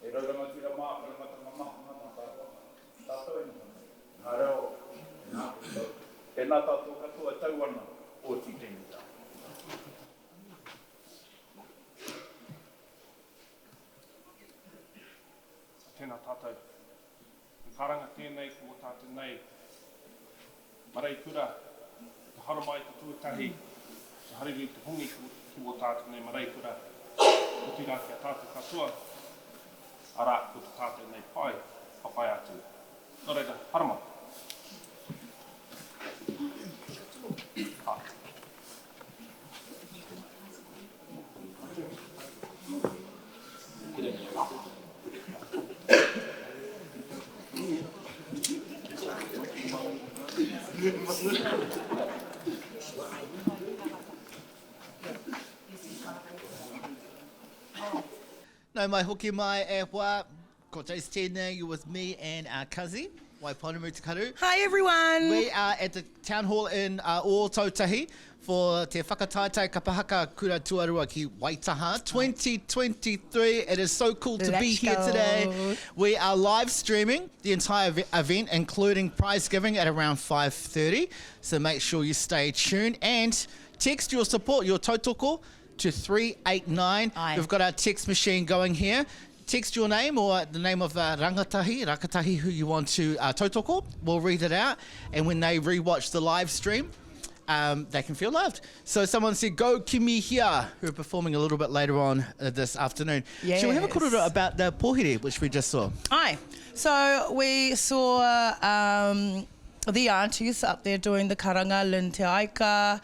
e rau rangatira mā, karangatanga maha ngā mātāwaka, tātou e noho nei, ngā reo, tēnā koutou, tēnā tātou katoa e tau ana, oti tēnei tā. Tēnā tātou. He karanga tēnei ko o tātou nei Mareikura, ko te haramai te tuatahi, te haruru te hongi ki o tātou nei Mareikura, otirā ki a tātou katoa, arā, ko te tātou nei pae, papai atu. Nō reira, haramai. Āe. Nau mai hoki mai e hoa, ko Jace tēnei, you're with me and our cousin, Waipounamu Te Karu. Hi everyone! We are at the town hall in uh, Ōtautahi for te whakataetae kapa haka kura tuarua ki Waitaha 2023. It is so cool to Let's be here go. today. We are live streaming the entire event, including prize giving at around 5.30. So make sure you stay tuned and text your support, your tautoko, to 389. Aye. We've got our text machine going here. Text your name or the name of uh, rangatahi, rakatahi who you want to uh, tautoko. We'll read it out. And when they rewatch the live stream, um, they can feel loved. So someone said, go Kimihia, who are performing a little bit later on uh, this afternoon. Yes. Shall we have a kōrero about the pōhiri, which we just saw? Aye. So we saw um, the aunties up there doing the karanga, Lynn Te Aika,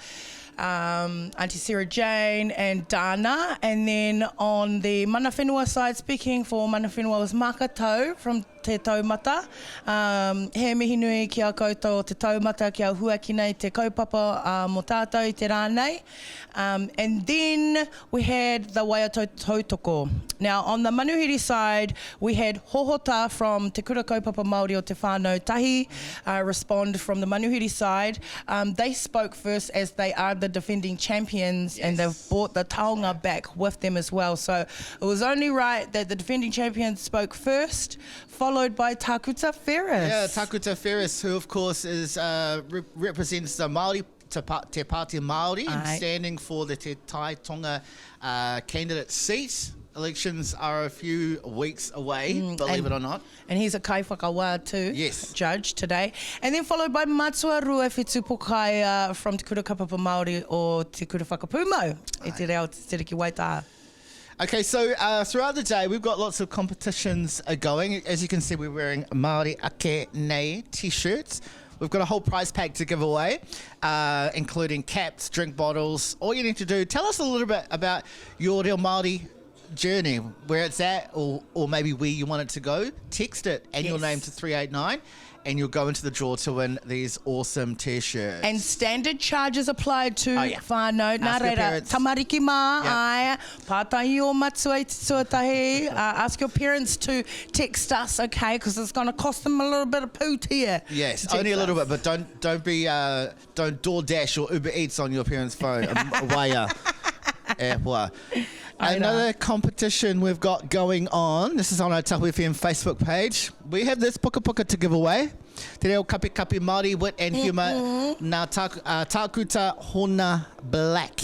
um, Auntie Sarah Jane and Dana. And then on the mana whenua side, speaking for mana whenua was Makatau from Te Taumata. Um, he mihi nui ki a koutou o Te Taumata kia huakina i te kaupapa uh, mō tātou i te rā nei. Um, and then we had the waiata tautoko. Now, on the manuhiri side, we had Hohota from Te Kura Kaupapa Māori o Te Whānau Tahi uh, respond from the manuhiri side. Um, they spoke first as they are the defending champions yes. and they've brought the taonga back with them as well. So it was only right that the defending champions spoke first, followed by Takuta Ferris. Yeah, Takuta Ferris, who of course is uh, re represents the Māori Te, pa Te Pāti Māori and standing for the Te Tai Tonga uh, candidate seat. Elections are a few weeks away, mm, believe and, it or not. And he's a kaiwhakawā too, yes. judge today. And then followed by Matua Ruawhitu Pokaia from Te Kura Kaupapa Māori o Te Kura Whakapūmau e te reo Te Tiriti Waitaha. Okay, so uh, throughout the day, we've got lots of competitions uh, going. As you can see, we're wearing Māori Ake Nei t-shirts. We've got a whole prize pack to give away, uh, including caps, drink bottles. All you need to do, tell us a little bit about your reo Māori journey, where it's at, or, or maybe where you want it to go. Text it and your Yes. name to 389, and you'll go into the draw to win these awesome t-shirts. And standard charges applied to Oh, yeah. whānau. Nā Ask your reira, parents. tamariki mā, Yeah. ai, pātai o matua i te tuatahi. Uh, ask your parents to text us, okay, because it's going to cost them a little bit of pūtea. Yes, to text only a little us. bit, but don't don't be uh, don't DoorDash or Uber Eats on your parents' phone. Waya. Eh, wa. Another competition we've got going on. This is on our Tahu FM Facebook page. We have this puka puka to give away. Te reo kapi kapi Māori, wit and humour. Nā taku, uh, Tākuta Hona Black.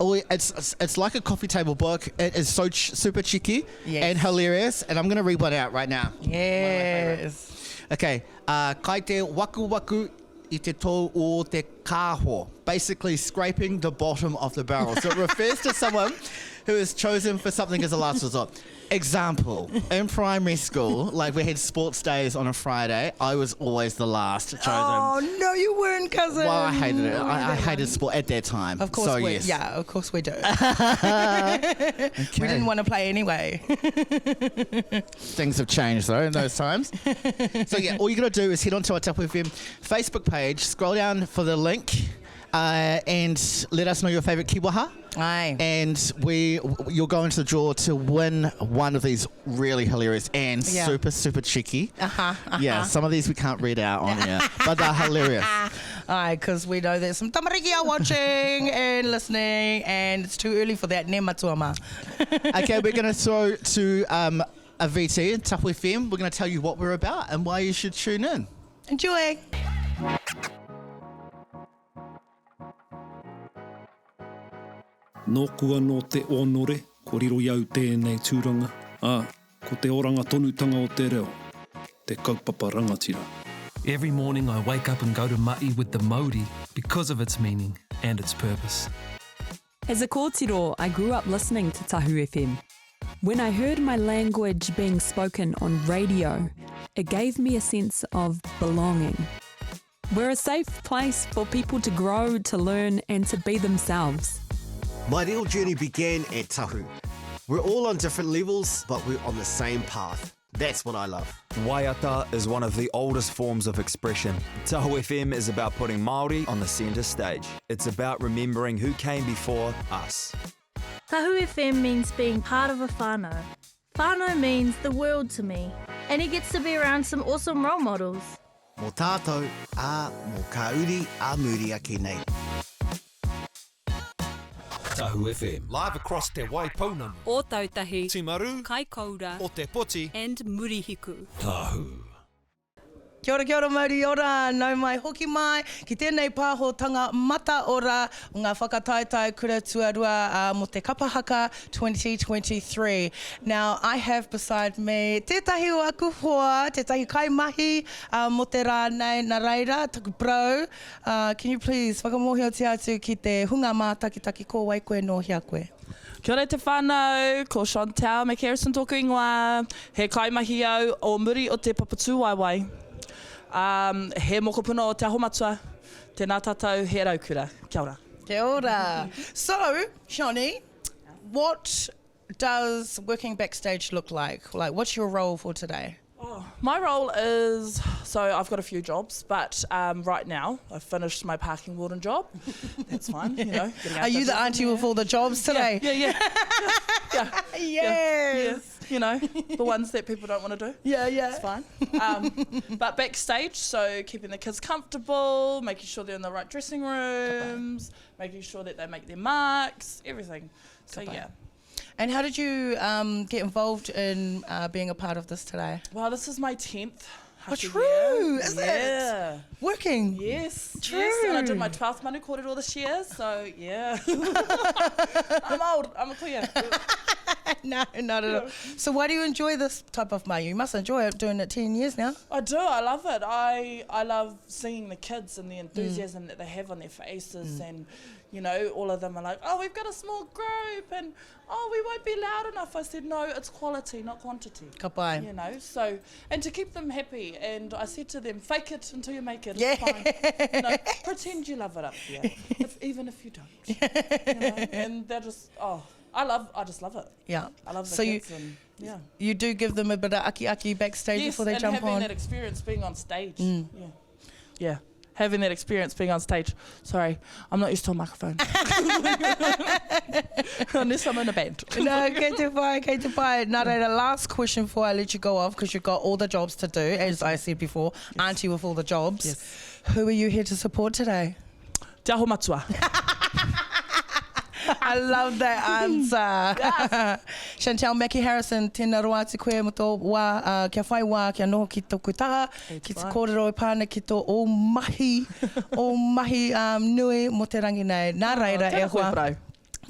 Oh, it's, it's it's like a coffee table book. It is so ch- super cheeky Yes. and hilarious. And I'm going to read one out right now. Yes. Okay. Uh, kai te waku waku i te tō o te kāho. Basically scraping the bottom of the barrel. So it refers to someone who is chosen for something as a last resort. Example, in primary school, like we had sports days on a Friday, I was always the last chosen. Oh, no, you weren't, cousin. Well, I hated it. I, I hated sport at that time. Of course so, we, yes. yeah, of course we do. We didn't want to play anyway. Things have changed though in those times. so yeah, all you gotta do is head onto our Tapu FM Facebook page, scroll down for the link, uh, and let us know your favourite kiwaha. Aye. And we, you'll go into the draw to win one of these really hilarious and Yeah. super super cheeky. Uh-huh, uh-huh. Yeah, some of these we can't read out on here, but they're hilarious. Aye, because we know there's some tamariki are watching and listening, and it's too early for that. Ne matua mā. okay, we're gonna throw to um, Aviti and Tapu FM. We're gonna tell you what we're about and why you should tune in. Enjoy. Nōku anō te ōnore, ko riro i au tēnei tūranga, ā, ko te oranga tonutanga o te reo, te kaupapa rangatira. Every morning I wake up and go to ma'i with the mauri because of its meaning and its purpose. As a kōtiro, I grew up listening to Tahu FM. When I heard my language being spoken on radio, it gave me a sense of belonging. We're a safe place for people to grow, to learn, and to be themselves. My real journey began at Tahu. We're all on different levels, but we're on the same path. That's what I love. Waiata is one of the oldest forms of expression. Tahu FM is about putting Māori on the centre stage. It's about remembering who came before us. Tahu FM means being part of a whānau. Whānau means the world to me, and he gets to be around some awesome role models. Mō tātou, ā, mō kā uri a muri ake nei. Tahu FM. Live across Te Waipounamu. Ōtautahi. Timaru. Kaikoura. O Te Poti. And Murihiku. Tahu. Kia ora, kia ora, mauri ora, nau mai, hoki mai, ki tēnei pāhotanga mataora o ngā whakataetae kura tuarua uh, mō te kapa haka 2023. Now, I have beside me tētahi o aku hoa, tētahi kaimahi uh, mō te rā nei, nā reira, taku bro, uh, can you please whakamōhiotia atu ki te hunga mātakitaki ko wai koe nō hea koe? Kia ora te whānau, ko Chantal McHarrison tōku ingoa, he kaimahi au o muri o te Papatūwaewae. Um, he mokopuna o Te Aho Matua, tēnā tātou, he raukura. Kia ora. Kia ora. So, Shani, what does working backstage look like? Like, what's your role for today? My role is so I've got a few jobs, but um, right now I've finished my parking warden job. That's fine, you know. getting out Are you there. the auntie with all the jobs today? Yeah, yeah. yeah. yeah. Yes. Yeah. You know, the ones that people don't want to do. Yeah, yeah. It's fine. Um, but backstage, so keeping the kids comfortable, making sure they're in the right dressing rooms, making sure that they make their marks, everything. So, yeah. And how did you um, get involved in uh, being a part of this today? Well, this is my 10th. Oh, true, is it? yeah. Working. Yes. True. Yes, and I did my 12th Manu Kōrero this year, so yeah. I'm old. I'm a kuia. No, not at all. So why do you enjoy this type of mahi? You must enjoy it doing it 10 years now. I do. I love it. I, I love seeing the kids and the enthusiasm that they have on their faces and, you know, all of them are like, oh, we've got a small group and, oh, we won't be loud enough. I said, no, it's quality, not quantity. Ka pai. You know, so, and to keep them happy. And I said to them, fake it until you make it. Yeah. It's fine. You know, pretend you love it up there, if, even if you don't. You know? And they're just, oh, I love, I just love it. Yeah. I love the So you- kids and, yeah. You do give them a bit of aki aki backstage yes, before they and jump having on. that experience being on stage. Yeah. Yeah. Having that experience being on stage. Sorry, I'm not used to a microphone. Unless I'm in a band. no, kei te pai, kei te pai. Nā reira, last question before I let you go off, because you've got all the jobs to do, as I said before, auntie with all the jobs. Yes. Who are you here to support today? Te Aho Matua. I love that answer. Chantel Mackie Harrison, tēnā roa atu koe mo tō wā, uh, kia whai wā, kia noho ki tōku taha, ki te kōrero e pā ana ki tō ō mahi, ō mahi um, nui mo te rangi nei. Nā reira, Oh, e tēnā koe, hoa. bro.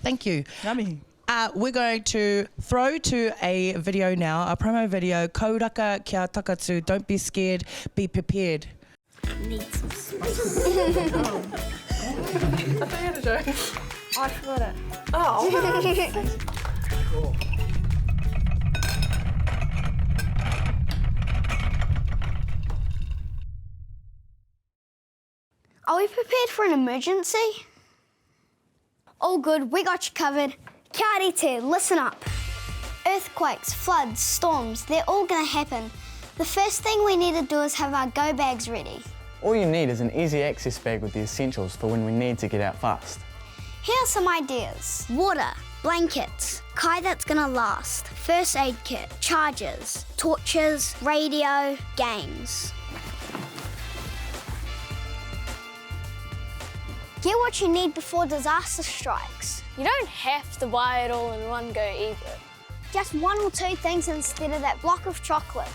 Thank you. Ngā mihi. Uh, we're going to throw to a video now, a promo video, Kauraka kia takatu, don't be scared, be prepared. Need some spice. I thought you had a joke. I forgot it. Oh. Are we prepared for an emergency? All good, we got you covered. Kia rite, listen up. Earthquakes, floods, storms, they're all gonna happen. The first thing we need to do is have our go bags ready. All you need is an easy access bag with the essentials for when we need to get out fast. Here are some ideas. Water, blankets, kai that's gonna last, first aid kit, chargers, torches, radio, games. Get what you need before disaster strikes. You don't have to buy it all in one go either. Just one or two things instead of that block of chocolate.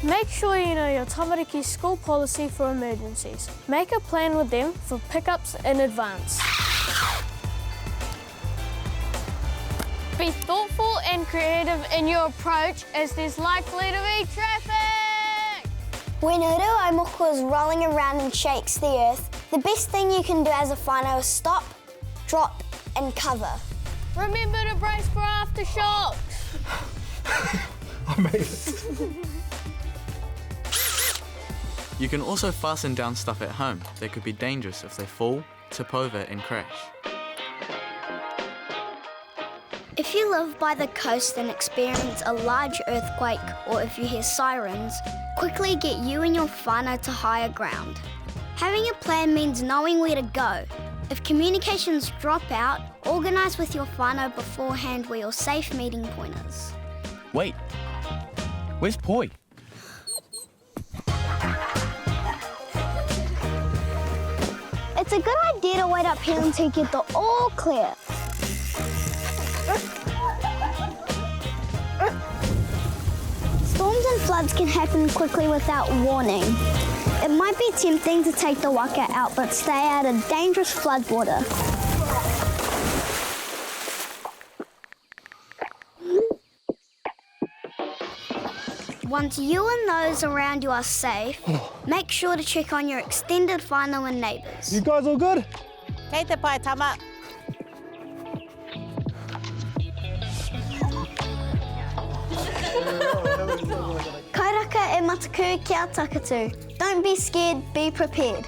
Make sure you know your tamariki school policy for emergencies. Make a plan with them for pickups in advance. Be thoughtful and creative in your approach as there's likely to be traffic. When Ruaumoko is rolling around and shakes the earth, the best thing you can do as a whānau is stop, drop, and cover. Remember to brace for aftershocks. I made it. You can also fasten down stuff at home that could be dangerous if they fall, tip over, and crash. If you live by the coast and experience a large earthquake or if you hear sirens, quickly get you and your whānau to higher ground. Having a plan means knowing where to go. If communications drop out, organise with your whānau beforehand where your safe meeting point is. Wait, where's Poi? It's a good idea to wait up here until you get the all clear. Storms and floods can happen quickly without warning. It might be tempting to take the waka out, but stay out of dangerous floodwater. Once you and those around you are safe, make sure to check on your extended whānau and neighbours. You guys all good? Kei te pai, tama. Kairaka e mataku kia takatu. Don't be scared, be prepared.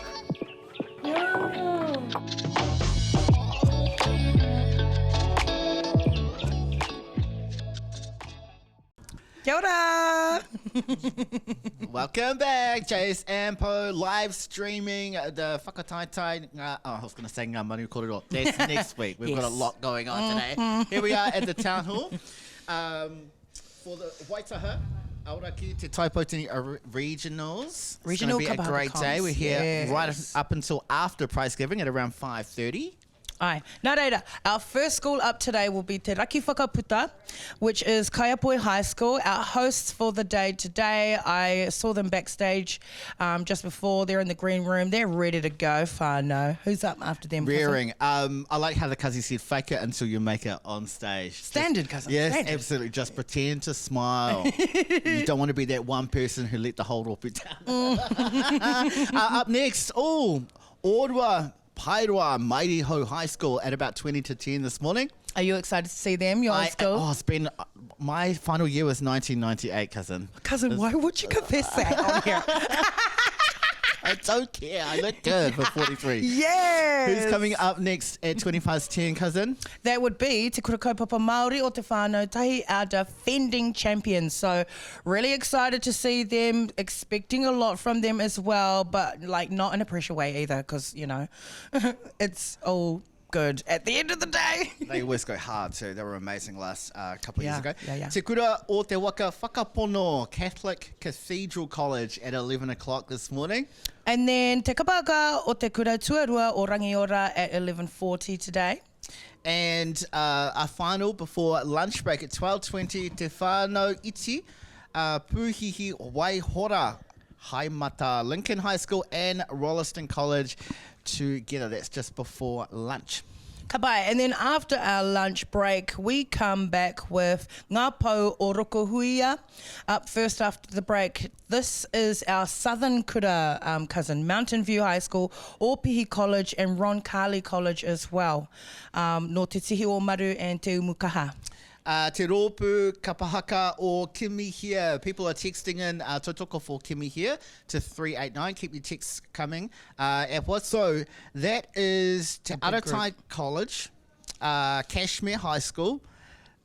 Kia ora! Welcome back, Chase and Poe, live streaming the Whakataitai. Ngā, oh, I was going to say Ngā Manu Korero. That's next week. We've got a Yes. lot going on today. Mhm. Here we are at the town hall um, for the Waitaha. Aoraki Te Taipotini Regionals. It's Regional going to be a Kabaka great day. Comps, We're here yes. right up until after prize giving at around 5.30. Aye. Nā reira, our first school up today will be Te Raki Whakaputa, which is Kaiapoi High School. Our hosts for the day today, I saw them backstage um, just before. They're in the green room. They're ready to go, whānau. Who's up after them? cousin? Rearing. Um, I like how the cousin said, fake it until you make it on stage. Just- Standard, cousin, Yes, standard. absolutely. Just pretend to smile. you don't want to be that one person who let the whole rōpū down. uh, up next, oh, Orwa Paeroa Mighty Ho High School at about 20 to 10 this morning. Are you excited to see them, your old I, school? Oh, it's been, my final year was 1998, cousin. Cousin, why would you confess that on here? I don't care. I look good for 43. Yes. Who's coming up next at 20 past 10, cousin? That would be Te Kura Kaupapa Māori o Te Whānau Tahi, our defending champions. So really excited to see them, expecting a lot from them as well, but like not in a pressure way either, because, you know, it's all good at the end of the day. They always go hard too. They were amazing last couple of Yeah, years ago. yeah, yeah. Te Kura o Te Waka Whakapono Catholic Cathedral College at 11 o'clock this morning. And then Te Kapaka o Te Kura Tuarua o Rangiora at 11.40 today. And our final before lunch break at 12.20, Te Whānau Iti, Puhihi Waihora, Haimata, Lincoln High School and Rolleston College together. That's just before lunch. Ka pai. And then after our lunch break, we come back with Ngā Pou o Rokohuia. Up first after the break, this is our Southern Kura um, cousin, Mountain View High School, Ōpihi College and Ron Carley College as well. Um, nō Te Tihi o Maru and Te Umukaha. Uh, te rōpū kapahaka o Kimihia. People are texting in uh, tautoko for Kimihia to 389. Keep your texts coming. Uh, and what, so that is Te big group. Aratai College, uh, Cashmere High School,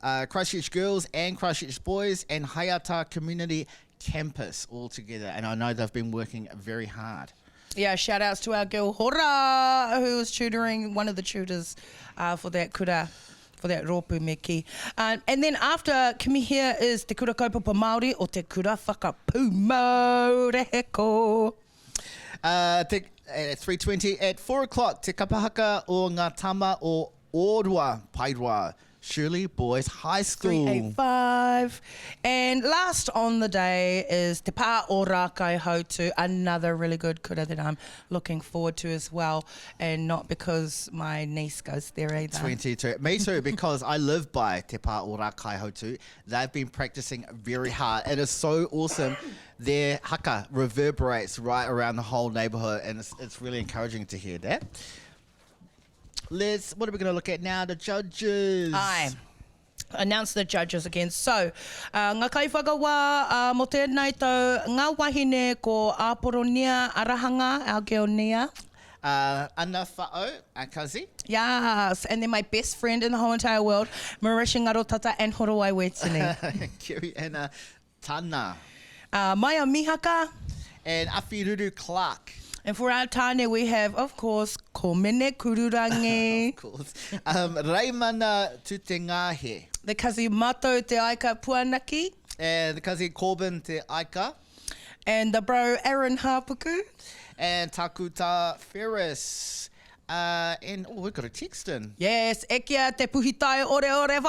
uh, Christchurch Girls and Christchurch Boys, and Hayata Community Campus all together. And I know they've been working very hard. Yeah, shout outs to our girl Hora, who was tutoring, one of the tutors uh, for that kura, for that rōpū me ki. Um, and then after Kimihia is Te Kura Kaupapa Māori o Te Kura Whakapūmau Reheko. Uh, te, at 3.20 at 4 o'clock, Te Kapahaka o Ngā Tama o Orua, Paeroa, Shirley Boys High School. 385. And last on the day is Te Pā o Rākai Hautu, another really good kura that I'm looking forward to as well. And not because my niece goes there either. 22. Me too, because I live by Te Pā o Rākai Hautu. They've been practicing very hard. It is so awesome. Their haka reverberates right around the whole neighborhood, and it's, it's really encouraging to hear that. Let's, what are we going to look at now? The judges. Aye. Announce the judges again. So, uh, ngā kaiwhakawā uh, mō tēnei tau, ngā wahine ko Āporonia Arahanga, our girl Nia. Uh, Anna Fa'o, our cousin. Yes, and then my best friend in the whole entire world, Marisha Ngarotata and Horowai Wetini. Kiri Anna Tana. Uh, Maya Mihaka. And Awhiruru Clark. And for our tāne, we have, of course, Komene Kururangi. of course. Um, Raimana Tutengahe. The kazi Mato Te Aika Puanaki. And the kazi Corbin Te Aika. And the bro Aaron Harpuku. And Takuta Ferris. Uh, and oh, we've got a text in. Yes, ekia te puhitai ore ore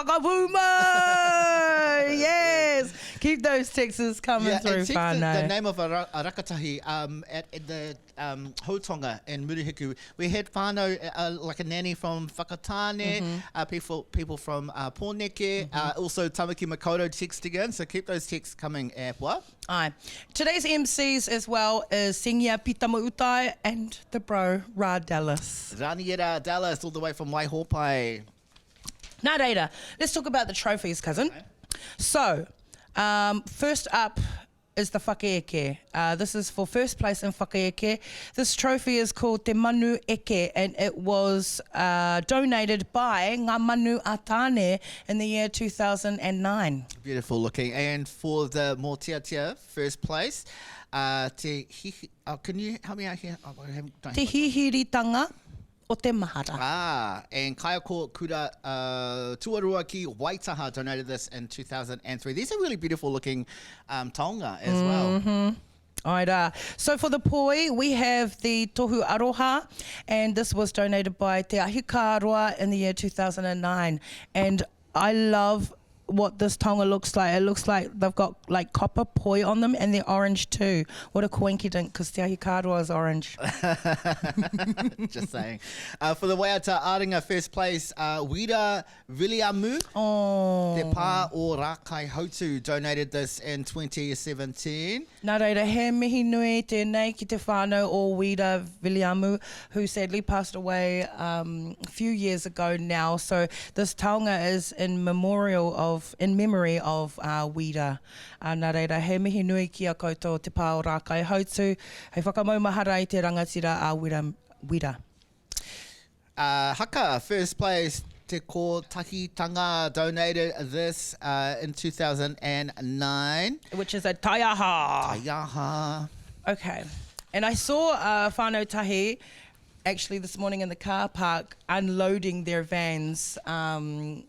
whakapūmau. yes. Keep those texts coming Yeah, through, and text the, whānau. the name of a, ra- a rakatahi um, at, at the um, Hautonga in Murihiku. We had whānau, uh, like a nanny from Whakatane, Mhm. uh, people people from uh, Pōneke, Mm-hmm. uh, also Tamaki Makaurau texting in, so keep those texts coming, Apua. Aye. Today's MCs as well is Sengia Pitamautai and the bro Ra Dallas. Raniera Dallas, all the way from Waihopai. Nā reira, let's talk about the trophies, cousin. So, um, first up is the whakaeke. Uh, this is for first place in whakaeke. This trophy is called Te Manu Eke and it was uh, donated by Ngā Manu a Tāne in the year 2009. Beautiful looking. And for the Mōteatea, first place, uh, te hihi, oh, can you help me out here? Oh, I haven't, don't Te have my- hihiritanga o te mahara. Ah, and Kaiako Kura uh, Tuarua ki Waitaha donated this in 2003. These are really beautiful looking um, taonga as well. Mhm. Ai rā. So for the poi, we have the Tohu Aroha, and this was donated by Te Ahikāroa in the year 2009. And I love what this taonga looks like. It looks like they've got like copper poi on them and they're orange too. What a coinkydink, because Te Ahikāroa is orange. Just saying. Uh, for the Waiata Aringa first place, uh, Wira Viliamu, oh. Te Pā o Rākai Hautu donated this in 2017. Nā reira, he mihi nui tēnei ki te whānau o Wira Viliamu, who sadly passed away um, a few years ago now. So this taonga is in memorial of, in memory of uh, Wira. Uh, nā reira, he mihi nui ki a koutou o Te Pā o Rākai Hautu, hei whakamaumahara i te rangatira a Wira. Wira. Uh, haka, first place, Te Kotahitanga donated this uh, in 2009. Which is a taiaha. Taiaha. Okay. And I saw uh, whānau tahi actually this morning in the car park unloading their vans um,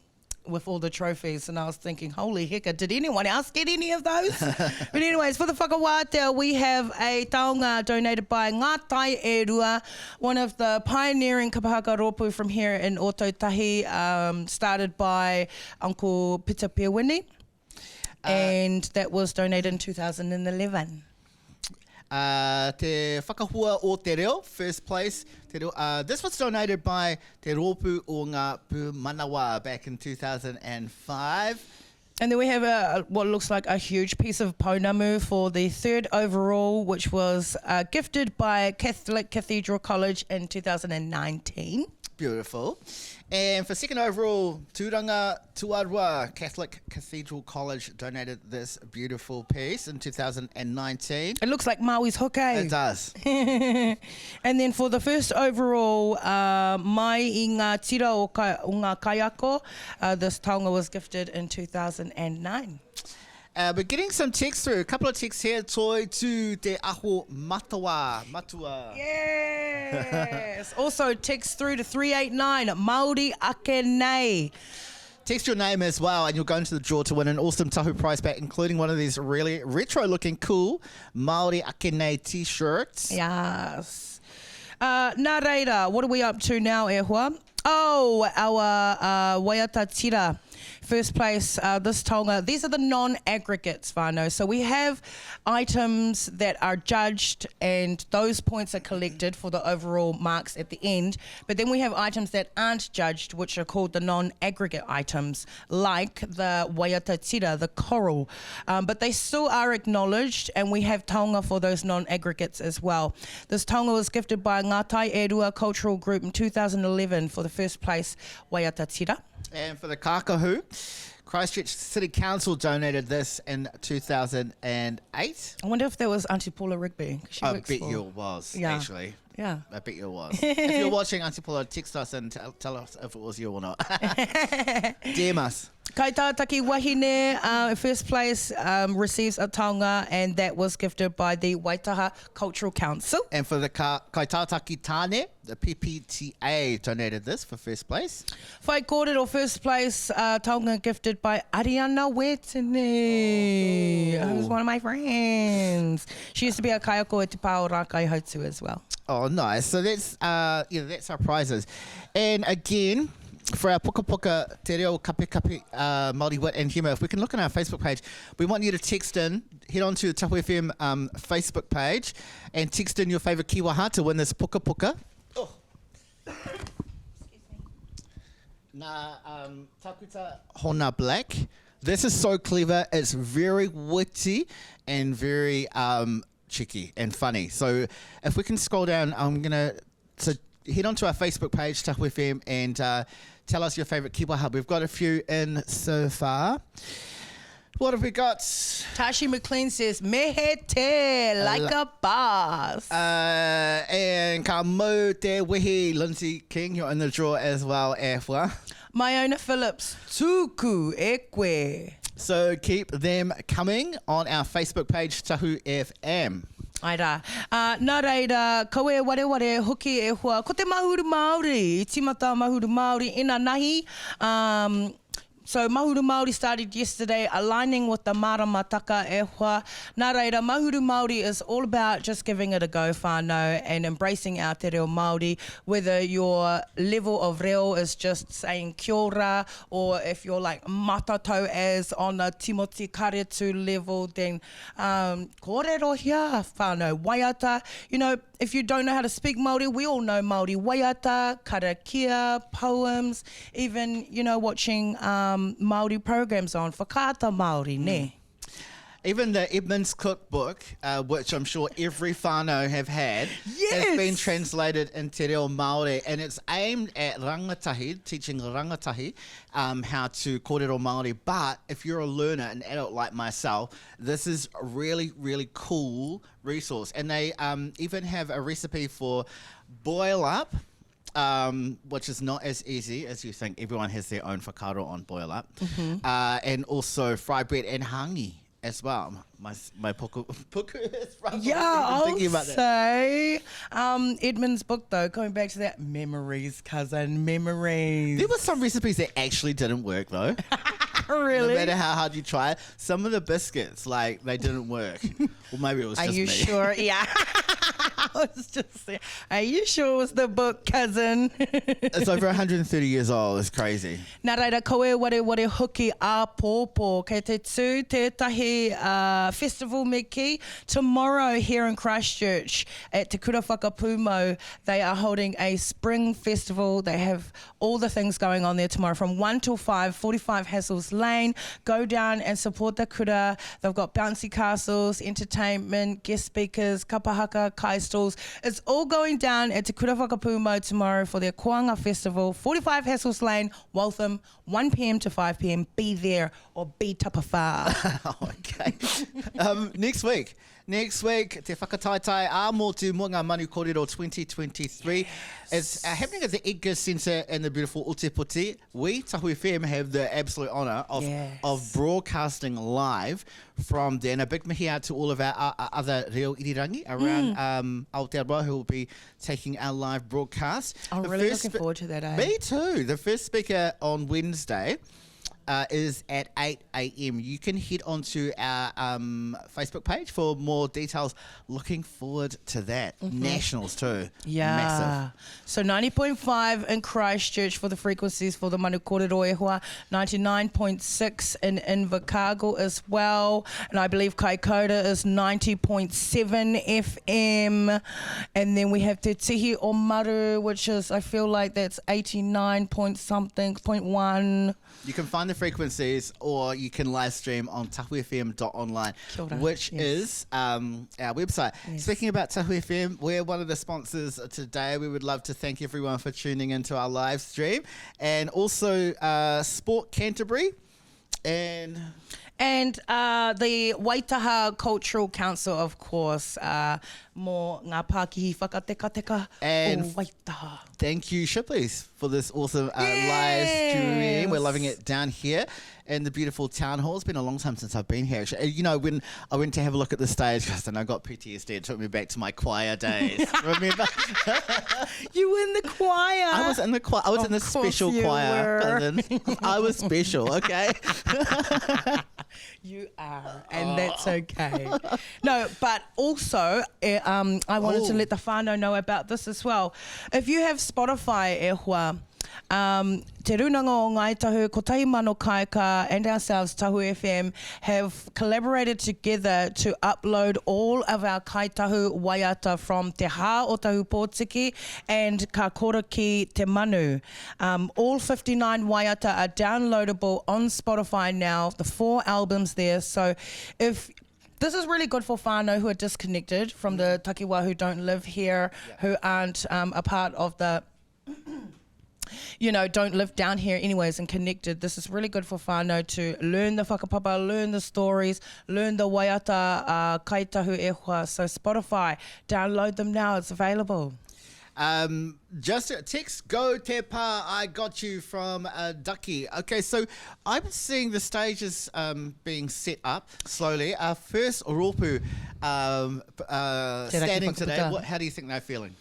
with all the trophies. And I was thinking, holy hecka, did anyone else get any of those? but anyways, for the whakawātea, we have a taonga donated by Ngā Tai E Rua, one of the pioneering kapahaka rōpū from here in Ōtautahi, um, started by Uncle Pita Pewini. and that was donated in 2011. Uh, te Whakahua o Te Reo, first place. Te Reo, uh, this was donated by Te Rōpū o Ngā Pūmanawa back in 2005. And then we have a, what looks like a huge piece of pounamu for the third overall, which was uh, gifted by Catholic Cathedral College in 2019. Beautiful. And for second overall, Tūranga Tuarua Catholic Cathedral College donated this beautiful piece in 2019. It looks like Maui's hook, eh? It does. and then for the first overall, uh, mai i ngā tira o, ka, o ngā kaiako, uh, this taonga was gifted in 2009. Uh, we're getting some texts through. A couple of texts here. Toi to te aho matawa. Matua. Yes. also, text through to 389 Māori ake nei. Text your name as well, and you'll go into the draw to win an awesome Tahu prize pack, including one of these really retro-looking cool Māori ake nei t-shirts. Yes. Uh, nā reira, what are we up to now, e hoa? Oh, our uh, waiata tira. First place, uh, this taonga. These are the non-aggregates, whānau. So we have items that are judged and those points are collected for the overall marks at the end. But then we have items that aren't judged, which are called the non-aggregate items, like the waiata tira, the coral. Um, but they still are acknowledged and we have taonga for those non-aggregates as well. This taonga was gifted by Ngā Tai E Rua Cultural Group in 2011 for the first place waiata tira. And for the kakahu, Christchurch City Council donated this in 2008. I wonder if that was Auntie Paula Rigby. 'cause She I works bet for- you it was, Yeah. actually. Yeah. I bet you it was. if you're watching, Auntie Paula, text us and tell, tell us if it was you or not. DM us. Kaitātaki Wahine, uh, first place, um, receives a taonga, and that was gifted by the Waitaha Cultural Council. And for the Ka- Kaitātaki Tāne, the PPTA donated this for first place. Whai kōrero first place, uh, taonga gifted by Ariana Wetini, who's one of my friends. She used to be a kaiako at Te Pā o Rākai Hautu as well. Oh, nice. So that's uh, yeah, that's our prizes. And again, for our Puka Puka Te Reo Kape Kape uh, Māori Wit and Humour, if we can look on our Facebook page, we want you to text in, head on to the Tahu FM um, Facebook page and text in your favourite kiwaha to win this Puka Puka. Oh. Nā um, Takuta Hona Black. This is so clever. It's very witty and very um, cheeky and funny. So if we can scroll down, I'm gonna so head onto our Facebook page, Tahu FM, and uh, tell us your favourite kiwaha. We've got a few in so far. What have we got? Tashi McLean says, Mehe te, like a boss. Uh, and ka mau te wehi, Lindsay King, you're in the draw as well, Afwa. Myona Phillips, tuku e koe. So keep them coming on our Facebook page, Tahu FM. Ai rā. Uh, nā reira, kaua e wareware, hoki e hoa, ko te Mahuru Māori, i tīmata a Mahuru Māori inanahi, um, So Mahuru Māori started yesterday aligning with the maramataka e hoa. Nā reira, Mahuru Māori is all about just giving it a go whānau and embracing our te reo Māori, whether your level of reo is just saying kia ora or if you're like matatau as on a Timoti Karetu level then um, kōrerohia whānau, waiata, you know, if you don't know how to speak Māori, we all know Māori waiata, karakia, poems, even, you know, watching um, Māori programs on Whakaata Māori, mm. ne? Even the Edmonds Cookbook, uh, which I'm sure every whānau have had, yes! has been translated into reo Māori, and it's aimed at rangatahi, teaching rangatahi um, how to kōrero Māori. But if you're a learner, an adult like myself, this is a really, really cool resource. And they um, even have a recipe for boil up, um, which is not as easy as you think. Everyone has their own whakaaro on boil up. Mm-hmm. Uh, and also fried bread and hangi as well. My my puku, puku is Yeah, I'll thinking about say um, Edmund's book though. Going back to that memories, cousin, memories. There were some recipes that actually didn't work though. really? No matter how hard you try it, some of the biscuits like they didn't work. Well, maybe it was. Are just you me. sure? Yeah. I was just saying, are you sure it was the book, cousin? it's over 130 years old. It's crazy. Nā reira, ko e ware ware hoki a pōpō. Kei te tū tētahi uh, festival me kī. Tomorrow here in Christchurch at Te Kura Whakapūmau, they are holding a spring festival. They have all the things going on there tomorrow from 1 till 5, 45 Hassles Lane. Go down and support the kura. They've got bouncy castles, entertainment, guest speakers, kapahaka, kai stalls. It's all going down at Te Kura Whakapūmau tomorrow for their Koanga Festival, 45 Hassles Lane, Waltham, 1pm to 5pm. Be there or be tapawhā. okay. Um, next week. Next week, Te Whakataetae a Motu Mo Ngā Manu Kōrero 2023. Yes. It's uh, happening at the Edgar Centre in the beautiful Ōtepoti. We, Tahu FM, have the absolute honour of, yes. of broadcasting live from there. And a big mihi out to all of our, our, our other reo irirangi around mm. um, Aotearoa who will be taking our live broadcast. I'm the really looking forward to that. Eh? Me too. The first speaker on Wednesday uh, is at 8 a.m. You can head onto our um, Facebook page for more details. Looking forward to that. Mm-hmm. Nationals too. Yeah. Massive. So 90.5 in Christchurch for the frequencies for the Manu Kōrero e hoa, 99.6 in Invercargill as well. And I believe Kaikoura is 90.7 FM. And then we have Te Tihi o Maru, which is, I feel like that's 89 point something, point one. You can find the frequencies or you can live stream on tahufm.online, which yes. is um, our website. Yes. Speaking about Tahu FM, we're one of the sponsors today. We would love to thank everyone for tuning into our live stream and also uh, Sport Canterbury and And uh, the Waitaha Cultural Council, of course, uh, mō ngā pākihi whakatekateka and o Waitaha. Thank you, Shipley's, for this awesome uh, yes. live stream. We're loving it down here in the beautiful town hall. It's been a long time since I've been here. Actually. You know, when I went to have a look at the stage, and I got PTSD, it took me back to my choir days. Remember? you were in the choir. I was in the choir. I was of in the special choir. I was special, okay? you are, and oh. that's okay. No, but also, eh, um, I wanted oh. to let the whānau know about this as well. If you have Spotify, e hoa, um, Te Rūnanga o Ngāi Tahu, Kotahi Mano Kāika and ourselves, Tahu FM, have collaborated together to upload all of our Kai Tahu waiata from Te Hā o Tahu Pōtiki and Ka Koraki Te Manu. Um, all 59 waiata are downloadable on Spotify now, the four albums there. So if this is really good for whānau who are disconnected from the takiwa who don't live here, yeah. who aren't um, a part of the you know, don't live down here anyways and connected. This is really good for whānau to learn the whakapapa, learn the stories, learn the waiata uh, kaitahu e hoa. So Spotify, download them now. It's available. Um, just a text, go te pa, I got you from uh, Ducky. Okay, so I'm seeing the stages um, being set up slowly. Our first rōpū um, uh, standing today, what, how do you think they're feeling?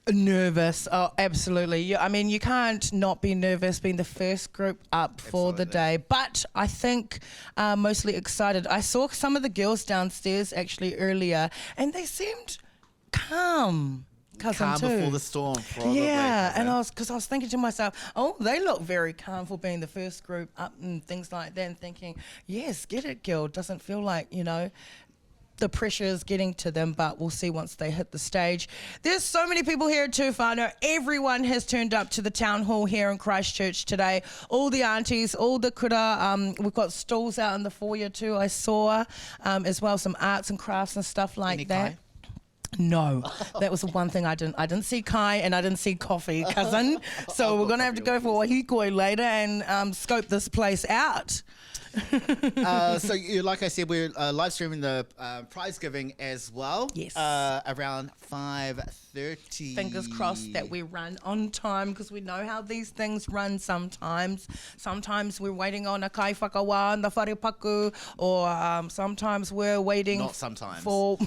Nervous. Oh, absolutely. Yeah, I mean, you can't not be nervous being the first group up for the day. But I think uh, mostly excited. I saw some of the girls downstairs actually earlier, and they seemed calm. Cousin Calm too. before the storm, probably. Yeah, and cousin. I was because I was thinking to myself, oh, they look very calm for being the first group up and things like that, and thinking, yes, get it, girl. Doesn't feel like you know. The pressure is getting to them, but we'll see once they hit the stage. There's so many people here at Tufano. Everyone has turned up to the town hall here in Christchurch today. All the aunties, all the kura. Um, we've got stalls out in the foyer too, I saw, um, as well, some arts and crafts and stuff like Any that. kai? No, that was the one thing I didn't. I didn't see kai and I didn't see coffee, cousin. So we're gonna have to go for a hikoi later and um, scope this place out. uh, so you, like I said, we're uh, live streaming the uh, prize giving as well. Yes. Uh, around 5.30. Fingers crossed that we run on time because we know how these things run sometimes. Sometimes we're waiting on a kai whakawa and the wharepaku, or um, sometimes we're waiting Not sometimes. for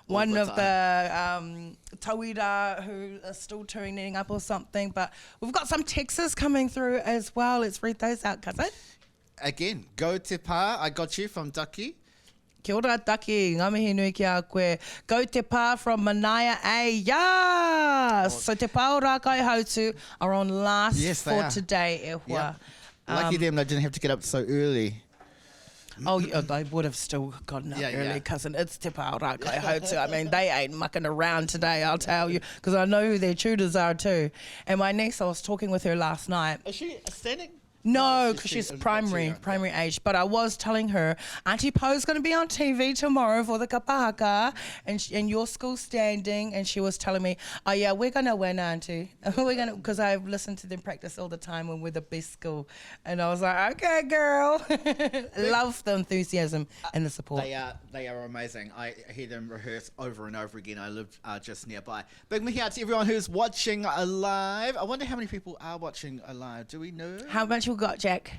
one the of the um, tauira who are still tuning up or something. But we've got some texts coming through as well. Let's read those out, cousin. Again, go te pā. I got you from Ducky. Kia ora, Taki. Ngā mihi nui ki a koe. Go te pā from Manaia A. Yes! So te pā o Rākai Hautu are on last Yes, they for are. today, e hoa. Yep. Lucky Um, them, they didn't have to get up so early. Oh, yeah, they would have still gotten up Yeah, early, yeah. cousin. It's Te Pā o Rākai Hautu. I mean, they ain't mucking around today, I'll tell you, because I know who their tutors are too. And my niece, I was talking with her last night. Is she standing? No, she's because too- she's a bit too primary, young, yeah. primary age. But I was telling her, Auntie Po's going to be on TV tomorrow for the kapahaka, and sh- and your school's standing. And she was telling me, oh yeah, we're going to win, Auntie. we're gonna because I've listened to them practice all the time, and we're the best school. And I was like, okay, girl, love the enthusiasm and the support. They are they are amazing. I hear them rehearse over and over again. I live uh, just nearby. Big mihi out to everyone who's watching live. I wonder how many people are watching live. Do we know? How much we got, Jack?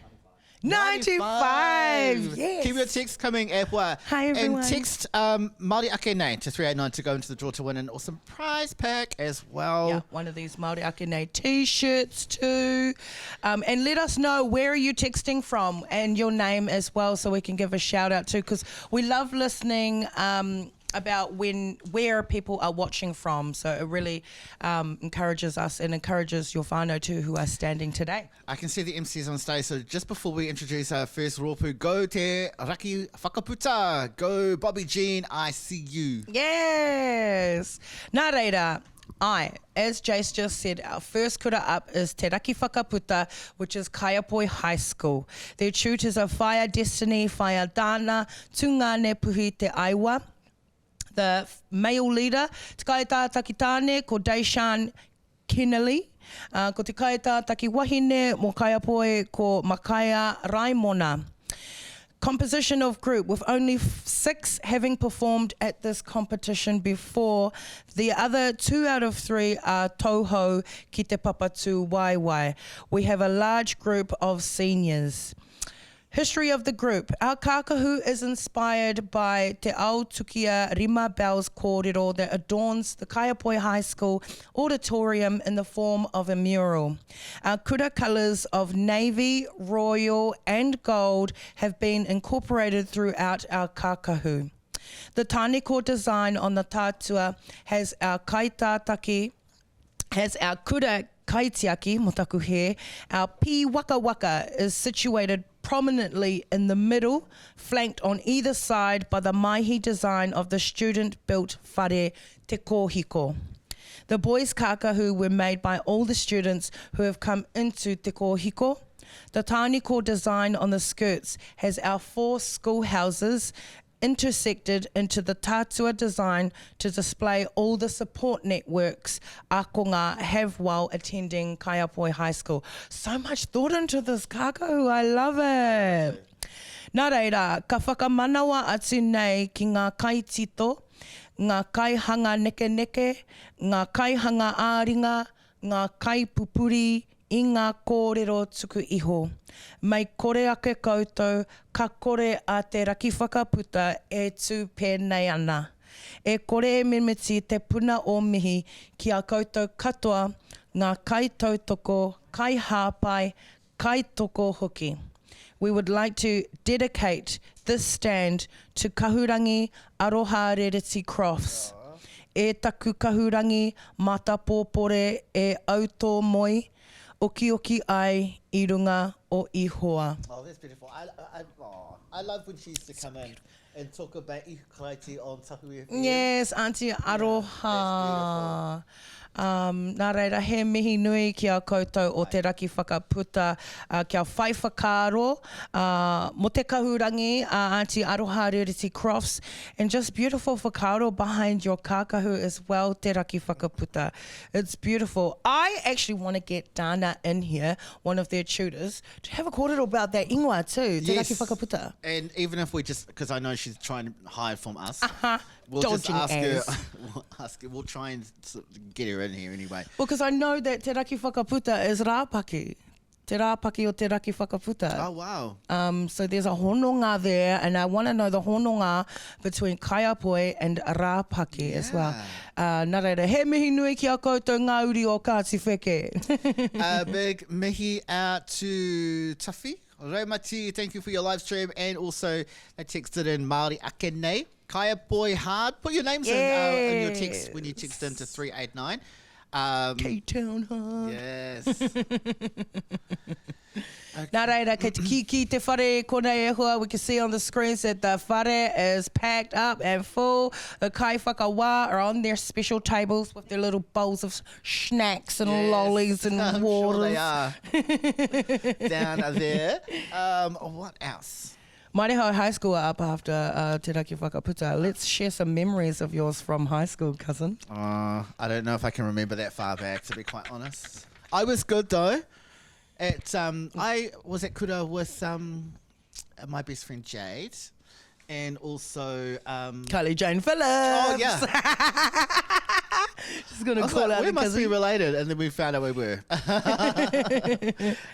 95. Yes. Keep your texts coming, Epwa. Hi, everyone. And text um, Māori Ake Nei to 389 to go into the draw to win an awesome prize pack as well. Yeah, one of these Māori Ake Nei t-shirts too. Um, and let us know where are you texting from and your name as well so we can give a shout out too because we love listening um, about when where people are watching from. So it really um, encourages us and encourages your whānau too who are standing today. I can see the MCs on stage, so just before we introduce our first rōpū, go te Raki Whakaputa, go Bobby Jean, I see you. Yes. Nā reira, I, as Jace just said, our first kura up is Te Raki Whakaputa, which is Kaiapoi High School. Their tutors are Whaia Destiny, Whaia Dana, Tungane Puhi Te Aiwa. The f- male leader, Te Kaitātaki Tāne, ko Daishan Kennelly. Uh, ko Te Kaitātaki Wahine, mō Kaiapoi, ko Makaia Raimona. Composition of group with only f- six having performed at this competition before. The other two out of three are Toho ki te Papatu Waiwai. We have a large group of seniors. History of the group. Our kākahu is inspired by Te Ao Tukia Rima Bell's kōrero that adorns the Kaiapoi High School auditorium in the form of a mural. Our kura colours of navy, royal and gold have been incorporated throughout our kākahu. The tāniko design on the tātua has our kaitātaki, has our kura kaitiaki, mo taku he, our pī waka waka is situated prominently in the middle, flanked on either side by the maihi design of the student-built whare Te Kōhiko. The boys' kākahu were made by all the students who have come into Te Kōhiko. The tāniko design on the skirts has our four schoolhouses intersected into the tātua design to display all the support networks ākonga have while attending Kaiapoi High School. So much thought into this kākahu, I love it. Nā reira, ka whakamanawa atu nei ki ngā kaitito, ngā kaihanga nekeneke, ngā kaihanga āringa, ngā kaipupuri i ngā kōrero tuku iho. Mei kore ake koutou, ka kore a Te Raki Whakaputa e tū pēnei ana. E kore e mimiti te puna o mihi ki a koutou katoa ngā kaitautoko, kaihāpai, kaitoko hoki. We would like to dedicate this stand to Kahurangi Aroha Rereti Crofts. E taku kahurangi matapōpore e autō moe, okioki ai i runga o Ihoa. Oh, that's beautiful. I, I, oh, I love when she used to come in and talk about Ihu Karaiti on Tahu FM. Yes, Auntie Aroha. Um, nā reira, he mihi nui ki a koutou o Te Raki Whakaputa, uh, kia whai whakaaro uh, mo te kahurangi a Auntie Aroha Rereti Crofts, and just beautiful whakaaro behind your kākahu as well, Te Raki Whakaputa. It's beautiful. I actually want to get Dana in here, one of their tutors, to have a kōrero about that ingoa too, Te Raki Whakaputa. And even if we just, because I know she's trying to hide from us. Uh-huh. We'll just Dodging ask her. as. We'll ask her. We'll try and get her in here anyway. Well, because I know that Te Raki Whakaputa is Rāpaki. Te Rāpaki o Te Raki Whakaputa. Oh, wow. So there's a hononga there, and I want to know the hononga between Kaiapoi and Rāpaki as well. Nā reira, he mihi nui ki a koutou ngā uri o Kāti Wheke. A big mihi out to Tuffy. Raumati, thank you for your live stream. And also, they texted in Māori ake nei. Kaiapoi hard. Put your names in your text when you text in to 389. K-Town hard. Yes. Nā reira, kei te kīkī te whare konei e hoa. We can see on the screens that the whare is packed up and full. The kaiwhakawā are on their special tables with their little bowls of snacks and Yes. lollies and I'm waters. sure they are. Down there. What else? Mairehau High School are up after Te Raki Whakaputa. Let's share some memories of yours from high school, cousin. I don't know if I can remember that far back, to be quite honest. I was good though. At I was at kura with my best friend Jade, and also Kylie Jane Phillips. Oh yeah, she's gonna I was call like, out we her must be cousin. related, and then we found out we were.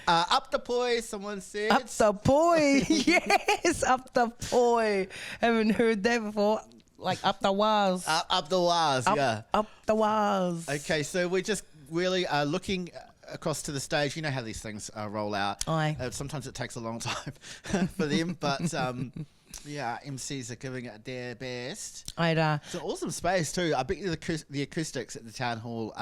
Up the poi, someone said. Up the poi, yes, up the poi. Haven't heard that before. Like up the wires. Up the wires, yeah. Up the wires. Okay, so we're just really looking across to the stage. You know how these things roll out. Aye. Sometimes it takes a long time for them, but yeah, MCs are giving it their best. Aye rā. It's an awesome space too. I bet you the acoustics at the town hall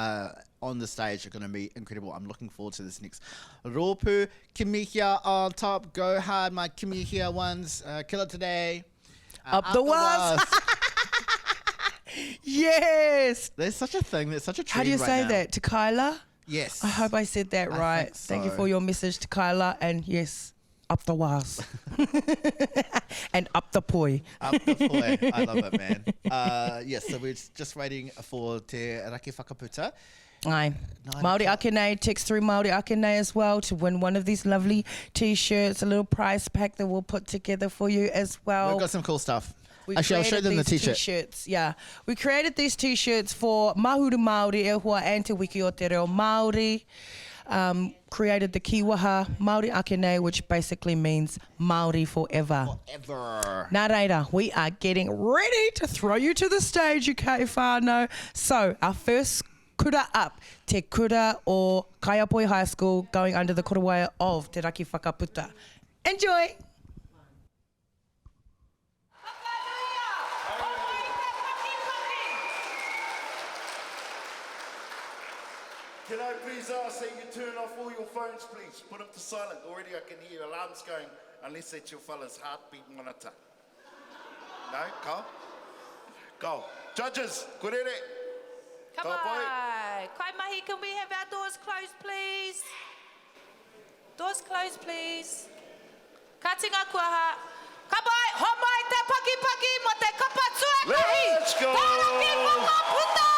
on the stage are going to be incredible. I'm looking forward to this next. Rōpū, Kimihia on top. Go hard, my Kimihia ones. Kill it today. Up the wires. Yes. There's such a thing. There's such a trend How do you right say now. that? To Kyla? Yes. I hope I said that I right. think Thank you so. for your message to Kyla. And yes, up the wires. And up the poi. Up the poi. I love it, man. Yes, so we're just waiting for Te Raki Whakaputa. Aye. Nine Māori ake nei, text through Māori ake nei as well to win one of these lovely T-shirts, a little prize pack that we'll put together for you as well. We've got some cool stuff. We Actually, I'll show created them the these T-shirt. T-shirts, yeah. We created these T-shirts for Mahuru Māori e hoa and Te Wiki o Te Reo Māori. Created the kiwaha Māori ake nei, which basically means Māori forever. Forever. Nā reira, we are getting ready to throw you to the stage, UK whānau. So, our first kura up, Te Kura o Kaiapoi High School, going under the korowai of Te Raki Whakaputa. Enjoy! Can I please ask that you turn off all your phones, please? Put them to silent. Already I can hear alarms going, unless that's your fella's heartbeat monitor. No? Go. Go. Judges, korere. Come Ka pai. on. Kai mahi, can we have our doors closed, please? Doors closed, please. Ka tinga kuaha. Ka pai, homai te paki paki mo te kapa tuatahi. Let's go. Te Raki Whakaputa!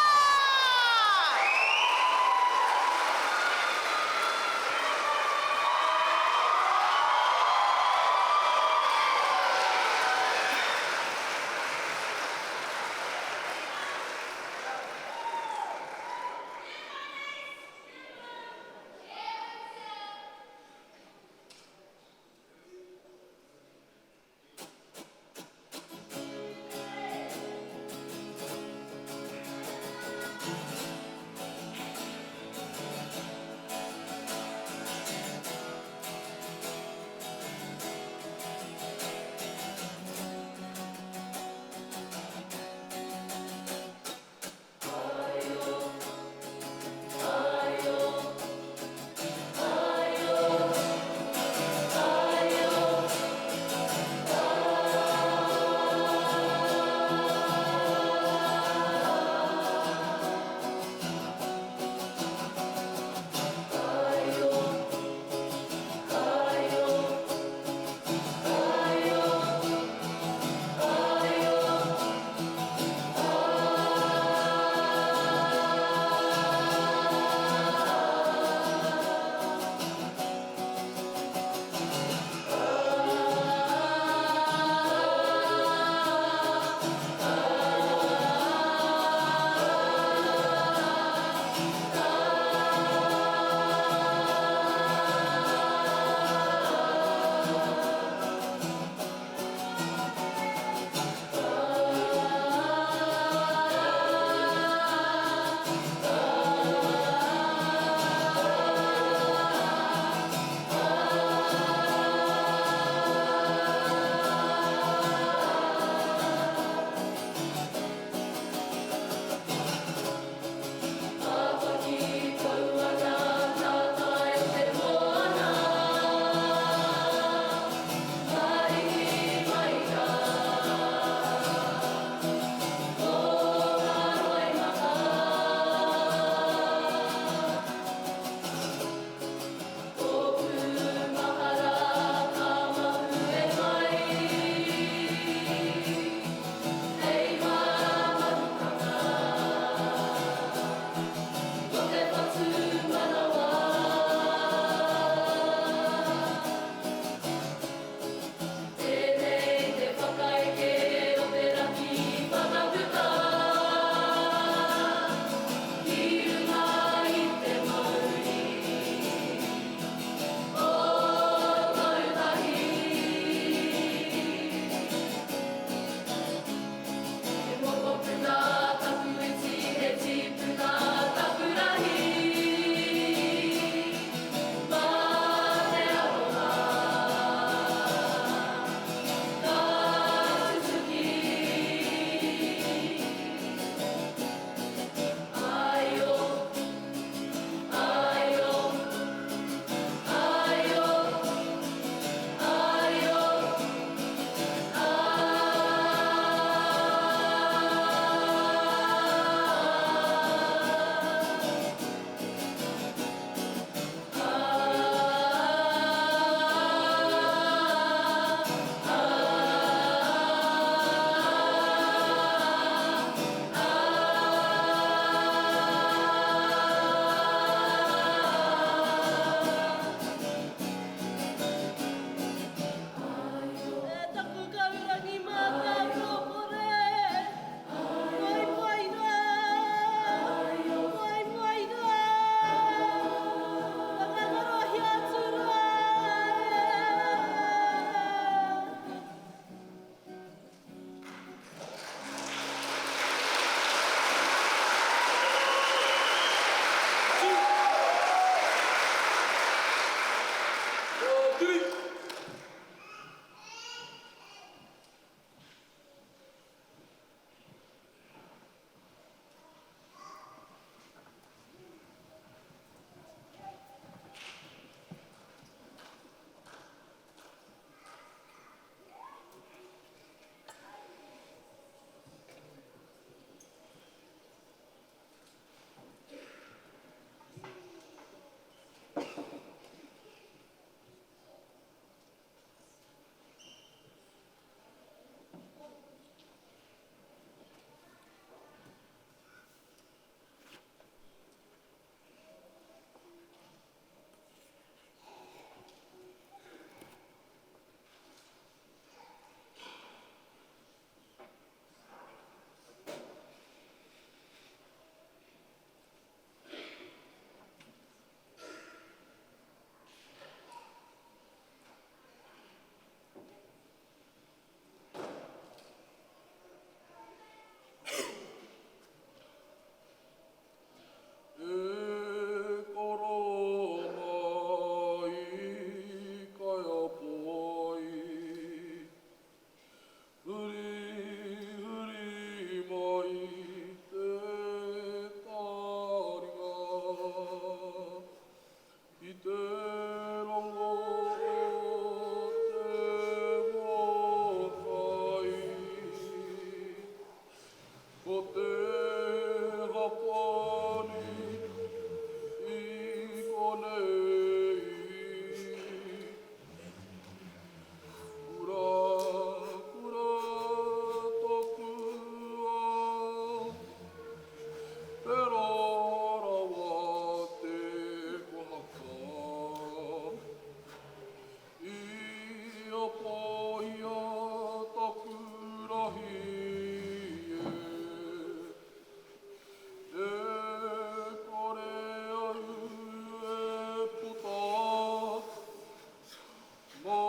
Mā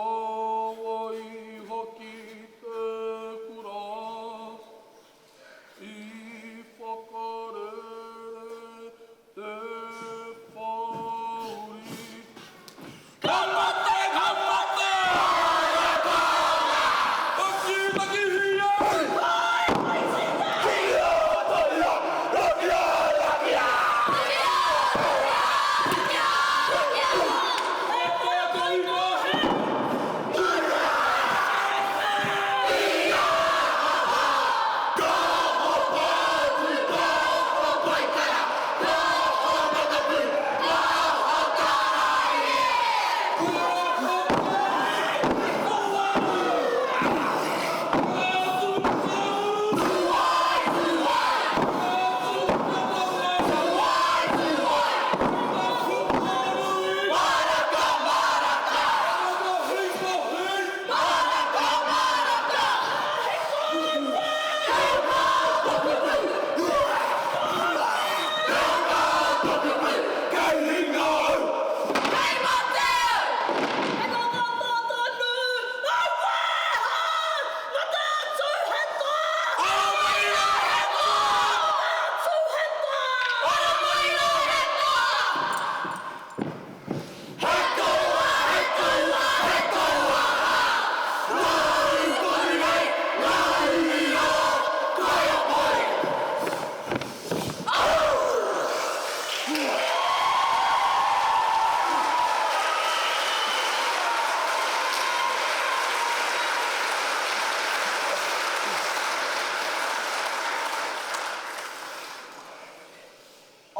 wai hoki te kura i whakarere te whauri. Ka mate, ka mate!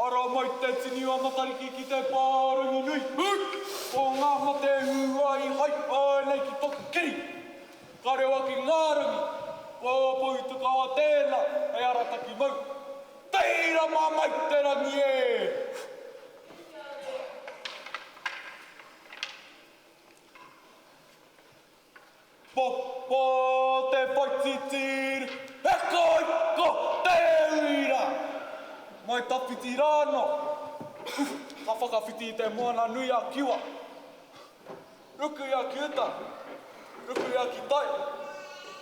Ara mai te tini o Matariki ki te pā ranginui. Ko ngā mate hua i haipa nei ki toku kiri. Ka rewa ki ngā rangi. Ko Pohutukawa tēnā hei arataki mau. Teira mā mai te rangi e! Popo te whaititiri, he koiko te uira! Mai tawhiti rānō, ka whakawhiti i te moana nui a Kiwa. Ruku ia ki uta, ruku ia ki tai,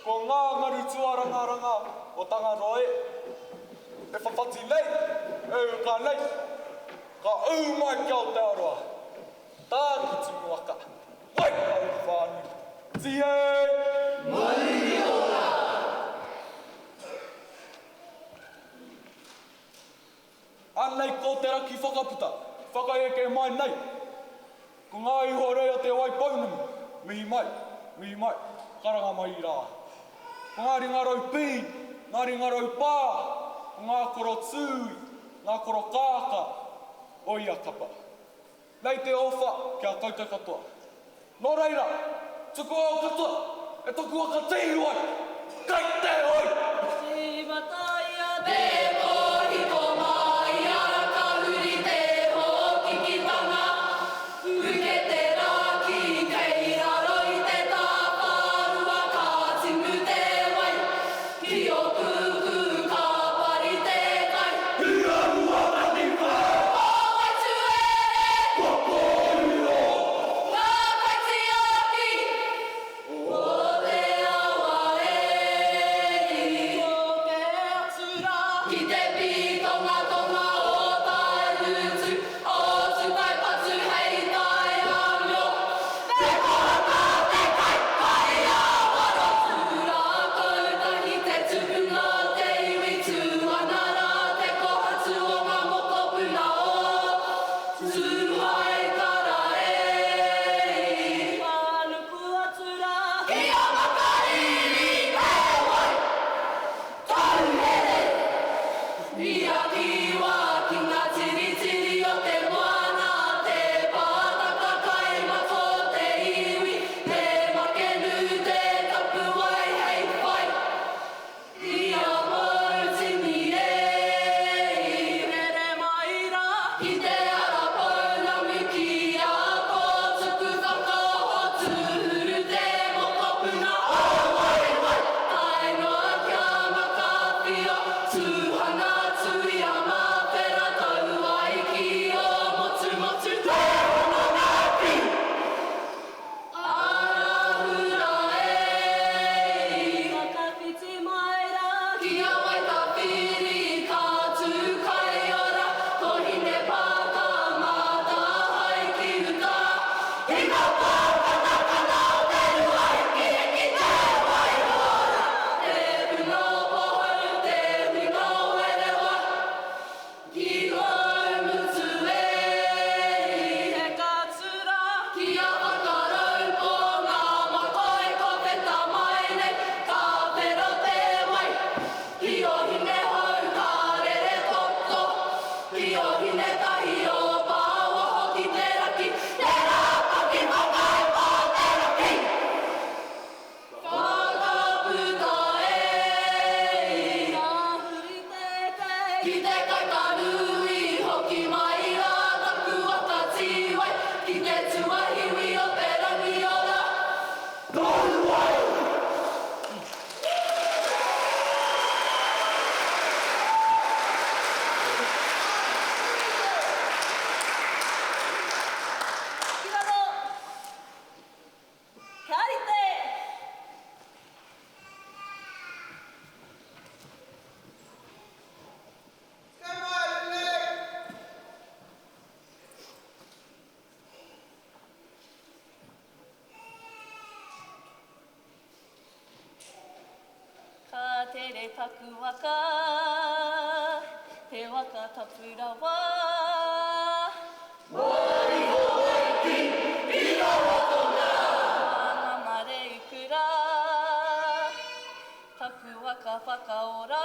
ko ngā ngaru tuarangaranga o Tangaroa e. E whawhati nei, e uka nei, ka ū mai ki Aotearoa. Tākitimu waka, Waikauri whānui, Tiei! Mauri ora! Anei ko te raki whakaputa, whakaeke mai nei. Ko ngā ihorei o Te Waipounamu, mihi mai, mihi mai, karanga mai rā. Ko ngā ringa raupī, ngā ringa raupā, ko ngā koro tūi, ngā koro kākā o ia kapa. Nei te owha ki a koutou katoa. Nō reira, tukua au katoa e toku waka tīru ai, kai te hoi! Tīmataia te kōhiko mai ara ka huri te hōkikitanga, Puke te raki kei raro i te tāwhārua ka timu te wai, Ki o kuku ka pari te kai. Hira rua taniwha! Ko Waituere! Ko Kōriro! Ngā kaitiaki o te awa e. Koke atu rā. Ki taku waka, Te waka tapu rawa. Waihowaiti i rawa tona. Mana mareikura, Taku waka whakaora.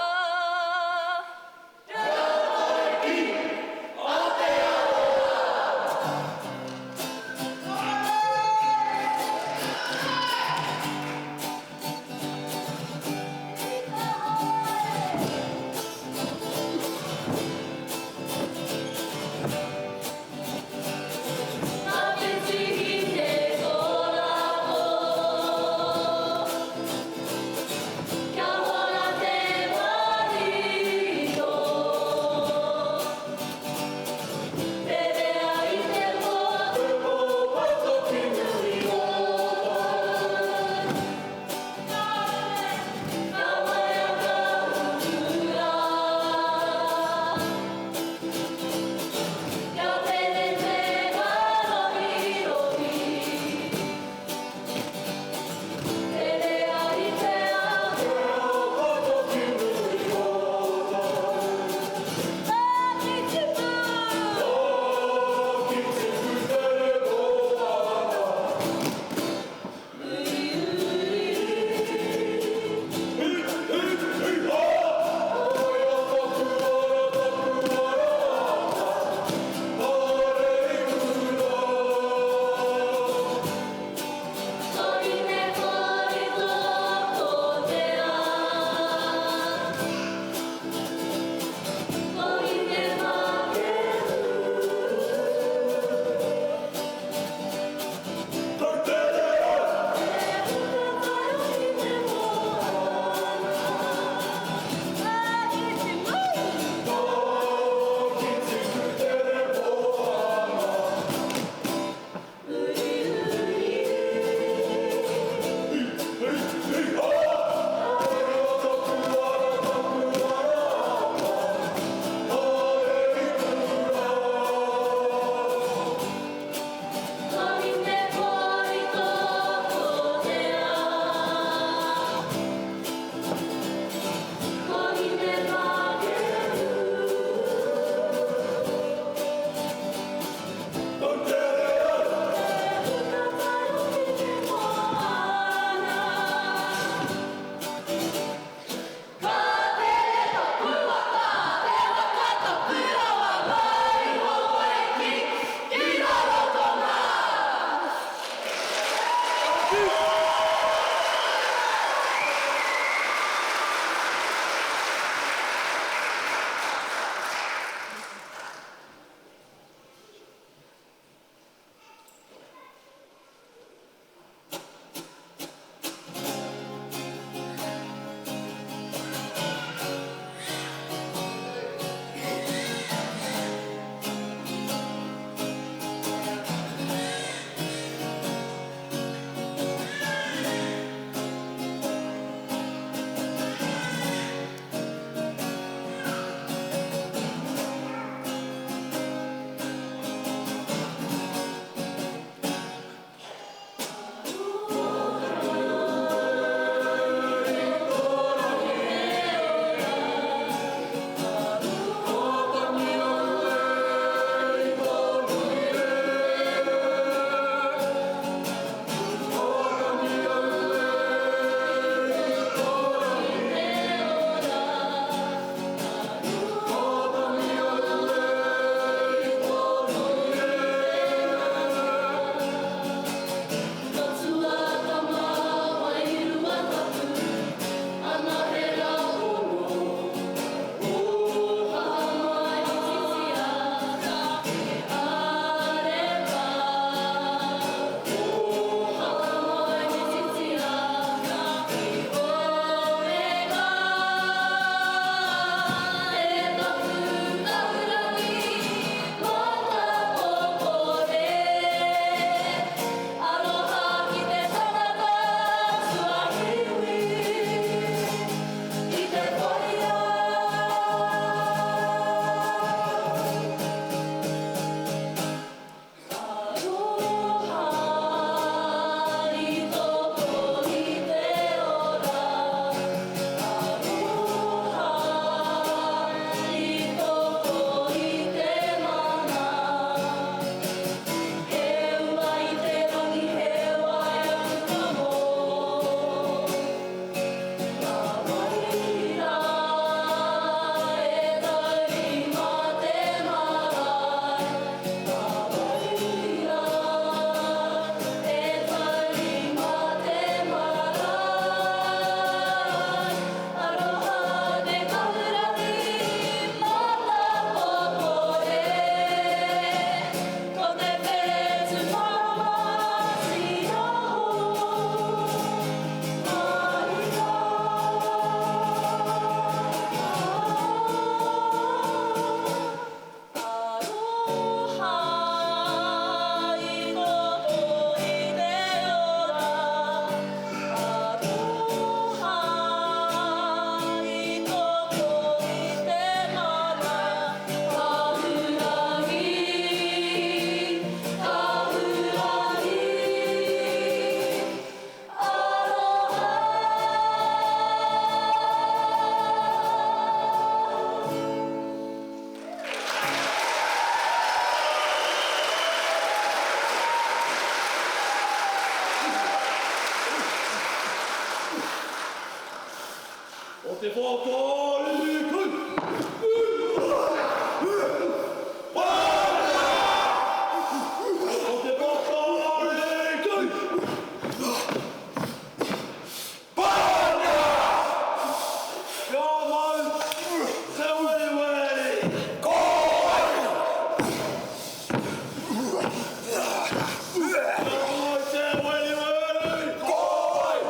te whakariku! O te whakariku! Kia mau te weriweri! Ko wai! Kia mau te weriweri! Ko wai!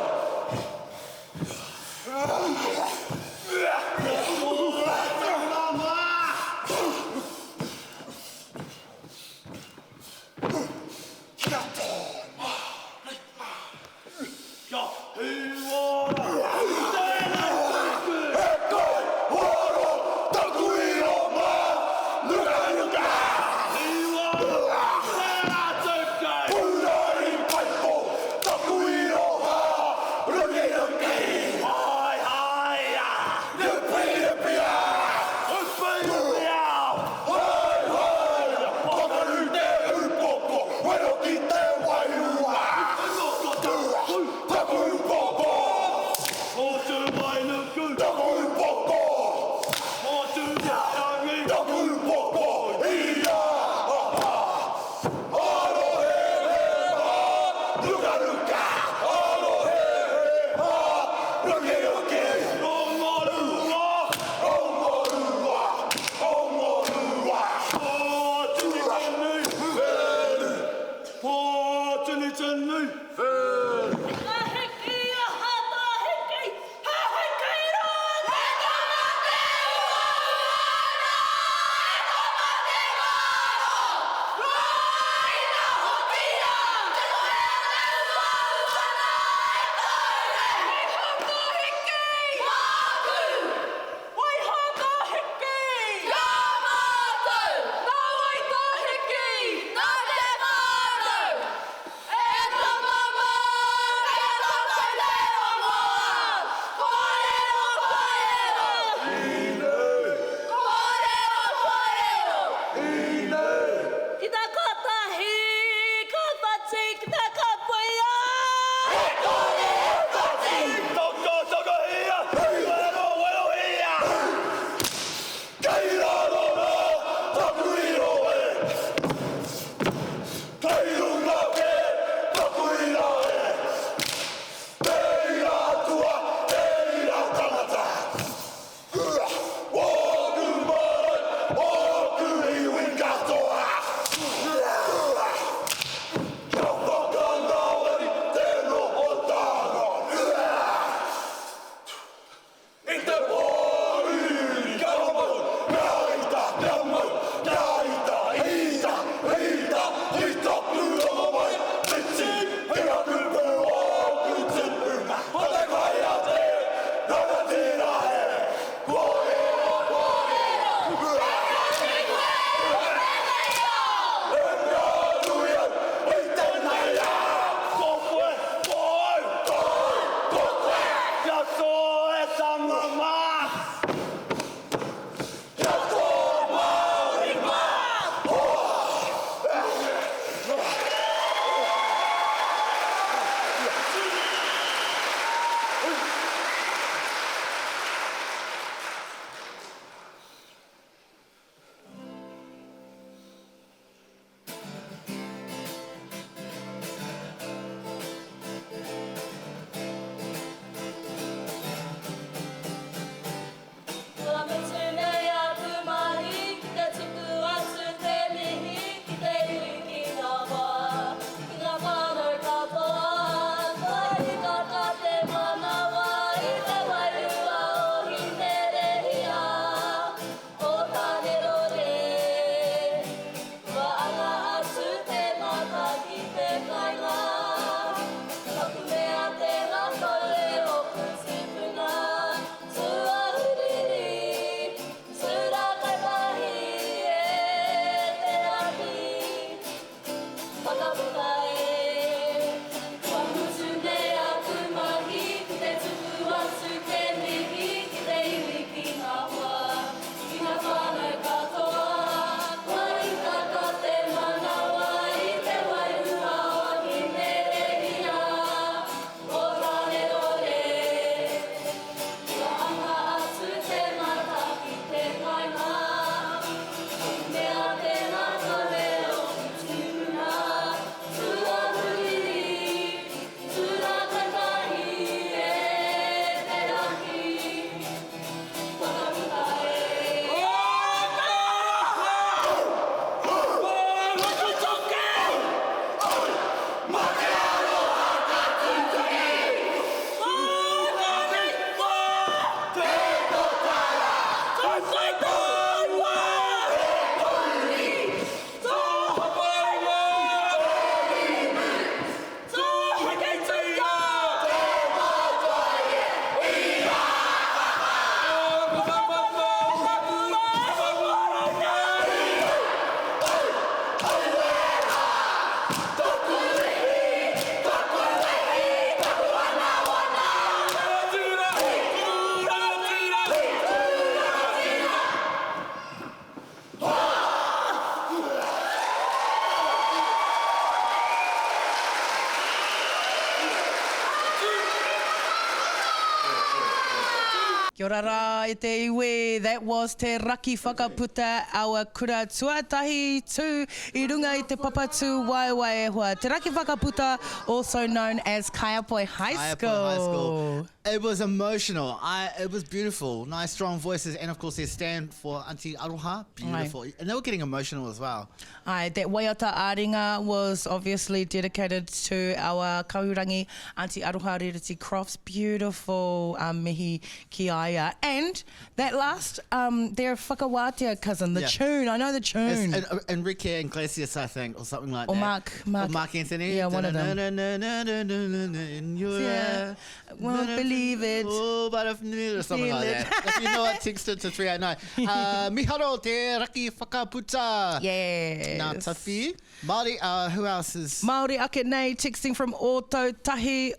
Kia ora rā e te iwi, that was Te Raki Whakaputa, our kura tuatahi tū i runga i te papa tū waewae e hoa. Te Raki Whakaputa, also known as Kaiapoi High School. Kaiapoi High School. It was emotional. I, it was beautiful. Nice, strong voices. And of course, their stand for Auntie Aroha. Beautiful. And they were getting emotional as well. Aye, that waiata ā-ringa was obviously dedicated to our kahurangi, Auntie Aroha Rereti Crofts. Beautiful um, mihi ki a ia. And that last, um, their whakawātea cousin, the Yeah. tune, I know the tune. It's, uh, Enrique Iglesias, I think, or something like Or that. Mark- Mark- Or Mark Anthony. Yeah, one of them. In your Yeah. Won't believe it. Oh, but if or something Feel like it. that. If you know it, text it to 389. Uh, miharo te raki whakaputa. Yes. Nā Tawhi. Māori, uh, who else is... Māori ake nei, texting from Ōtautahi,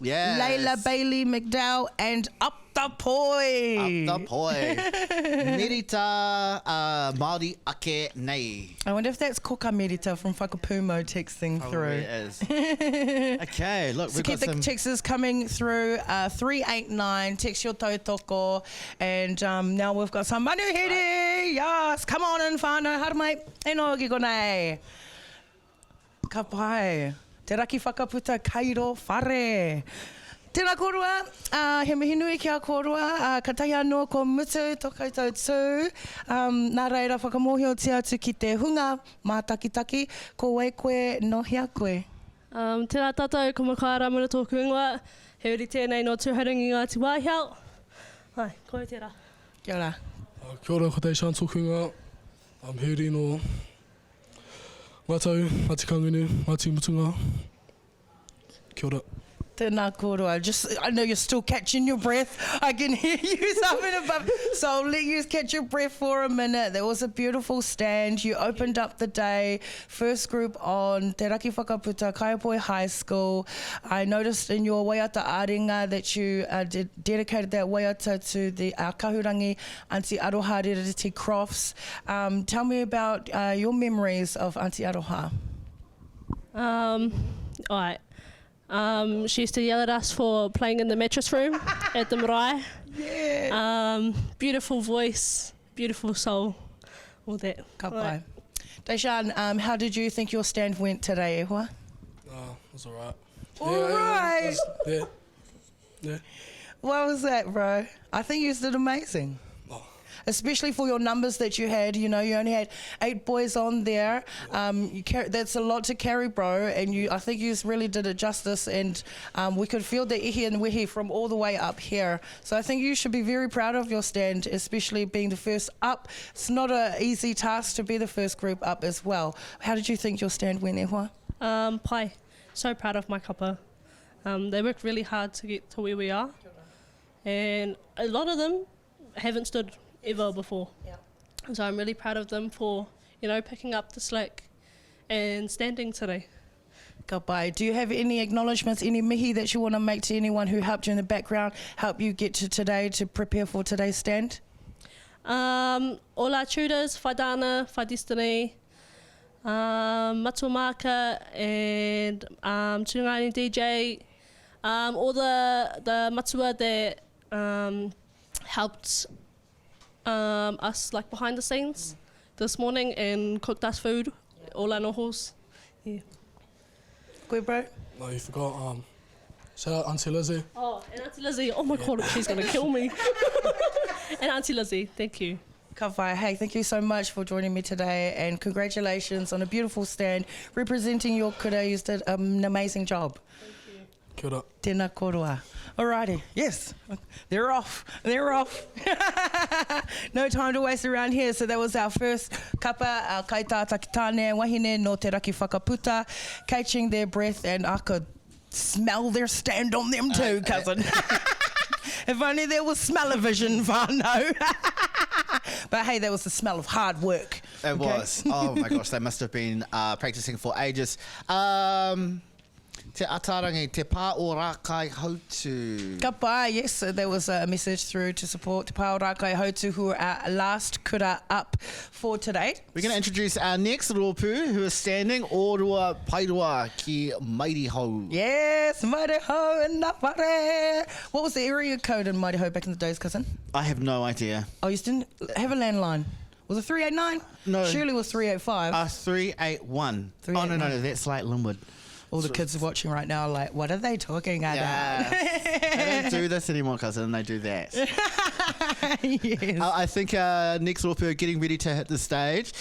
Yes. Layla Bailey McDowell, and Up the Poi. Up the poi. Merita uh, Māori ake nei. I wonder if that's Koka Merita from Whakapumo texting Probably through. is. Okay, look, So we've keep got the some... texts coming through. 389, text your tautoko. And um, now we've got some manuhiri. Yes, come on in, whānau. Haere mai, e noho ki konei. Ka pai. Te raki whakaputa kairo whare. Tēnā kōrua, uh, he mihi nui ki a kōrua, uh, ka tahi anō ko mutu tō koutou tū. Um, nā reira whakamōhiotia atu ki te hunga mātakitaki, ko wai koe, nō hea koe? Um, tēnā tātou, ko Makaia Ramana tōku ingoa, he uri tēnei nō Tūhourangi Ngāti Wāhiao. Ai, ko au tērā. Kia ora. Uh, kia ora, ko Deshan tōku ingoa. Um, he uri nō Ngā Tau, Ngāti Kahungunu, Ngāti Mutunga. Kia ora. Tēnā kōrua. Just, I know you're still catching your breath. I can hear you something above. So I'll let you catch your breath for a minute. That was a beautiful stand. You opened up the day. First group on Te Raki Whakaputa, Kaiapoi High School. I noticed in your waiata āringa that you uh, did, dedicated that waiata to the uh, kahurangi Auntie Aroha Rereti Crofts. Um, tell me about uh, your memories of Auntie Aroha. Um, all right. Um, she used to yell at us for playing in the mattress room at the marae. Yeah. Um, beautiful voice, beautiful soul, all that. Ka pai. Deshan, um, how did you think your stand went today, e hoa? Uh, it was alright. All yeah, right. Yeah, it was- yeah. Yeah. What was that, bro? I think you did amazing. Especially for your numbers that you had, you know, you only had eight boys on there. Um, you car- that's a lot to carry, bro. And you, I think you really did it justice. And um, we could feel the ihi and wehi from all the way up here. So I think you should be very proud of your stand, especially being the first up. It's not an easy task to be the first group up as well. How did you think your stand went, Ehua? Um, pai. So proud of my kapa. Um, they worked really hard to get to where we are. And a lot of them haven't stood ever before. Yeah. So I'm really proud of them for, you know, picking up the slack and standing today. Ka pai. Do you have any acknowledgements, any mihi that you want to make to anyone who helped you in the background, help you get to today to prepare for today's stand? Um, all our tutors, Whaidana, Whaidestiny, um, Matua Maka and um, Tūngani DJ, um, all the, the matua that um, helped um, us like behind the scenes this morning and cooked us food, all our nohos. Yeah. Koe, bro? No, you forgot. Um, shout out Auntie Lizzie. Oh, and Auntie Lizzie. Oh my God, she's going to kill me. and Auntie Lizzie, thank you. Ka pai. Hey, thank you so much for joining me today and congratulations on a beautiful stand representing your kura. You did an amazing job. Kia ora. Tēnā kōrua. Alrighty, yes, they're off. They're off. no time to waste around here. So that was our first kapa, our kaitātaki tāne wahine no te raki whakaputa, catching their breath and I could smell their stand on them too, cousin. if only there was smell-o-vision, whānau. but hey, that was the smell of hard work. It okay? was. Oh my gosh, they must have been uh, practicing for ages. Um, Te Ataarangi, Te Pā o Rākaihautū. Ka pai, yes, there was a message through to support Te Pā o Rākaihautū who are our last kura up for today. We're going to introduce our next rōpū who is standing, Ōrua Paeroa ki Mairihou. Yes, Mairihou in the whare. What was the area code in Mairihou back in the days, cousin? I have no idea. Oh, you didn't have a landline. Was it 389? No. Surely it was 385. 381. Oh, no, no, no, that's like Linwood. All the kids are watching right now are like, what are they talking about? They don't do this anymore, cousin. They do that. yes. I think next rōpū are getting ready to hit the stage.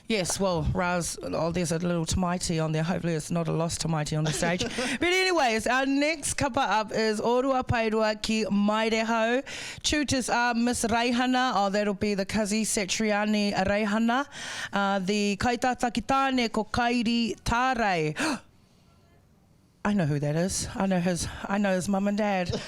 Yes, well, Raz, oh, there's a little tamaiti on there. Hopefully it's not a lost tamaiti on the stage. But anyways, our next kapa up is Ōrua Paerua ki Mairehau. Tutors are Miss Reihana. Oh, that'll be the Kazi Satriani Reihana. The kaitātaki tāne ko Kairi Tārei. I know who that is. I know his I know his mum and dad. Shout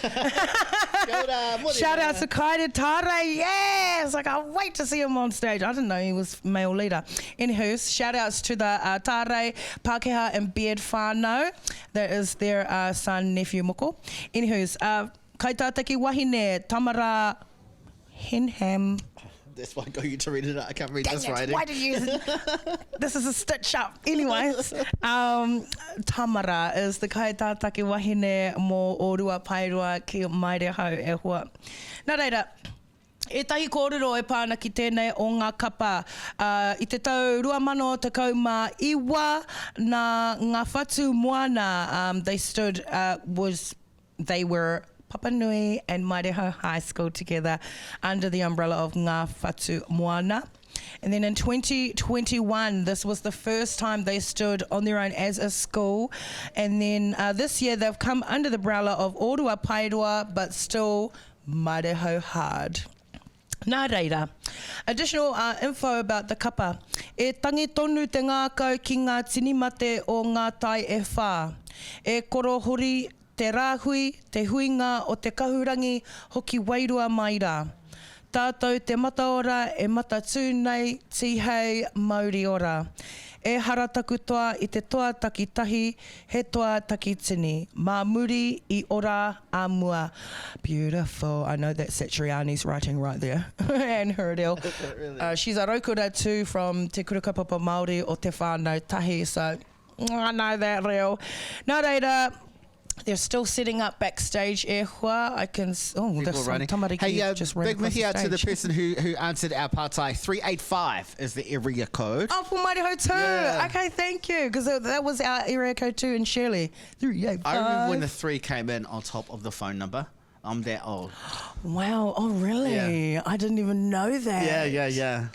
out to Kairi Tārei. Yes! I can't wait to see him on stage. I didn't know he was male leader. Anywho, shout outs to the Tārei, Pākehā and Beard whānau. That is their son, nephew, moko. Anywho, kaitātaki wahine, Tamara Henham. That's why I got you to read it out. I can't read Dang this it, writing. Why did you? This is a stitch up. Anyways, Tamara is the kaitātaki wahine mō Ōrua Paerua ki Mairehau e hoa. Nā reira, ētahi kōrero e pā ana ki tēnei o ngā kapa. I te tau 2019, nā ngā whatu moana, they stood, was, they were Papanui and Mairehau High School together under the umbrella of Ngā Whatu Moana. And then in 2021, this was the first time they stood on their own as a school. And then this year, they've come under the umbrella of Ōrua Paerua, but still Mairehau hard. Nā reira, additional info about the kapa. E tangi tonu te ngākau ki ngā tini mate o ngā tai e whā. E korohori te rāhui, te huinga o te kahurangi hoki wairua mai rā. Tātou te mataora e matatū nei, tīhei mauri ora. Ehara taku toa i te toa takitahi, he toa takitini. Mā muri i ora a mua. Beautiful. I know that's Satriani's writing right there. And her reo. Really? She's a raukura too from Te Kura Kaupapa Māori o Te Whānau Tahi, so I know that reo. Nā reira, they're still setting up backstage e hoa. I can... Oh, People there's some running. tamariki Hey, just ran big across mihi the out to the stage. person who answered our pātai. 385 is the area code. Oh, for Mairehau too. Yeah. Okay, thank you. Because that was our area code too in Shirley. 385. I remember when the 3 came in on top of the phone number. I'm that old. Wow. Oh, really? Yeah. I didn't even know that. Yeah, yeah, yeah.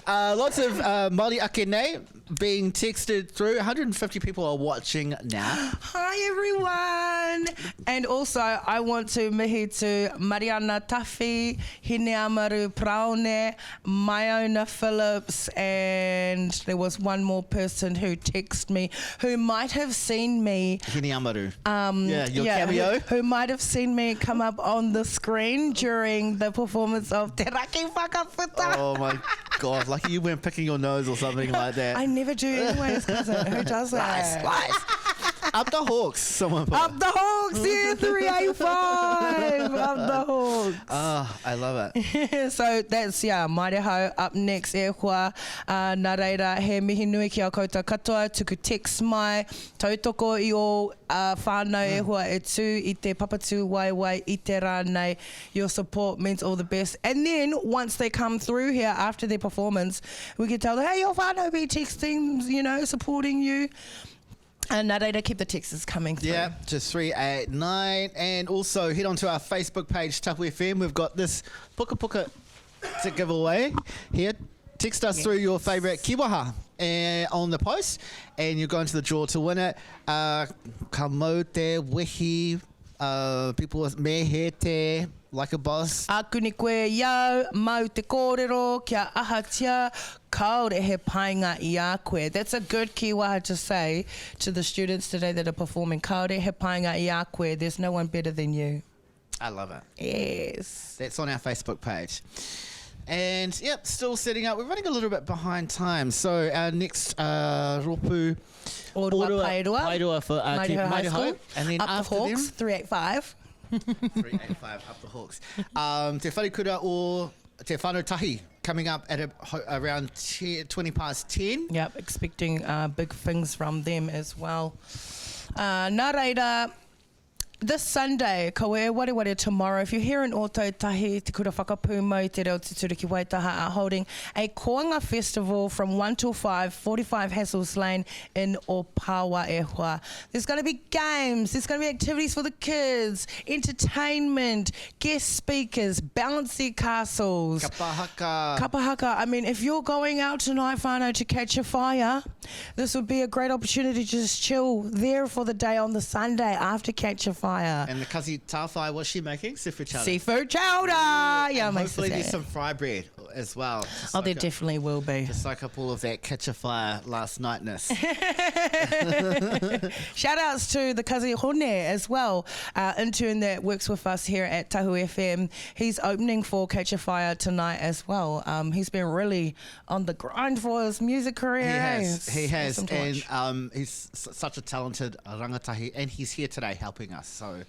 Lots of Māori ake nei being texted through. 150 people are watching now. Hi, everyone. And also, I want to mihi to Mariana Taffy, Hineamaru Praone, Myona Phillips, and there was one more person who texted me who might have seen me. Hineamaru. Yeah, your cameo. Who might have seen me come up on the screen during the performance of Te Raki Whakaputa. Oh my God, lucky you weren't picking your nose or something like that. I never do anyways, cousin. Who does that? Lies, lies. Up the Hawks, someone put. Up the Hawks, yeah, 385. Up the Hawks. Oh, I love it. So that's, yeah, Mairehau up next, e hoa. Nā reira, he mihi nui ki a koutou katoa, tuku text mai, tautoko i ō whānau e hoa e tū i te papatū waiwai i te rā nei. Your support means all the best. And then once they come through here after their performance, we can tell them, hey, your whānau be texting, supporting you. And nā reira, keep the texts coming through. Yeah, to 389. And also head onto our Facebook page, Tahu FM. We've got this puka puka to give away here. Text us through your favourite kiwaha on the post, and you'll go into the draw to win it. Ka mau te wehi, people with me he te, like a boss. Ākuni koe iau, mau te kōrero, kia ahatia, kāore he painga i a koe. That's a good kiwaha to say to the students today that are performing. Kāore he painga i a koe. There's no one better than you. I love it. Yes. That's on our Facebook page. And, yep, still setting up. We're running a little bit behind time. So our next rōpū Orua Paerua. Paerua for Mighty Ho High Mighty Ho. School. And then Up after the Hawks, them, 385. 385 up the Hawks. Te Wharekura or Te Whānau Tahi coming up at around 20 past 10. Yep, expecting big things from them as well. Nā reira, this Sunday, kaua e wareware tomorrow, if you're here in Ōtautahi, Te Kura Whakapūmau, Te Reo Tuturu ki Waitaha are holding a Koanga Festival from 1 till 5, 45 Hassles Lane in Opawa e hoa. There's going to be games, there's going to be activities for the kids, entertainment, guest speakers, bouncy castles. Kapa haka. Kapa haka. I mean, if you're going out tonight, whānau, to catch a fire, this would be a great opportunity to just chill there for the day on the Sunday after catch a fire. And the Kazi Tawhai, what's she making? Seafood chowder. Seafood chowder. Yeah, And my hopefully there's sister. some fry bread as well. to Oh, soak there up- definitely will be. To soak up all of that catch a fire last nightness. Shout outs to the Kazi Hone as well, intern that works with us here at Tahu FM. He's opening for Catch a Fire tonight as well. He's been really on the grind for his music career. He eh? has, It's he has, awesome to and watch. he's such a talented rangatahi, and he's here today helping us. So,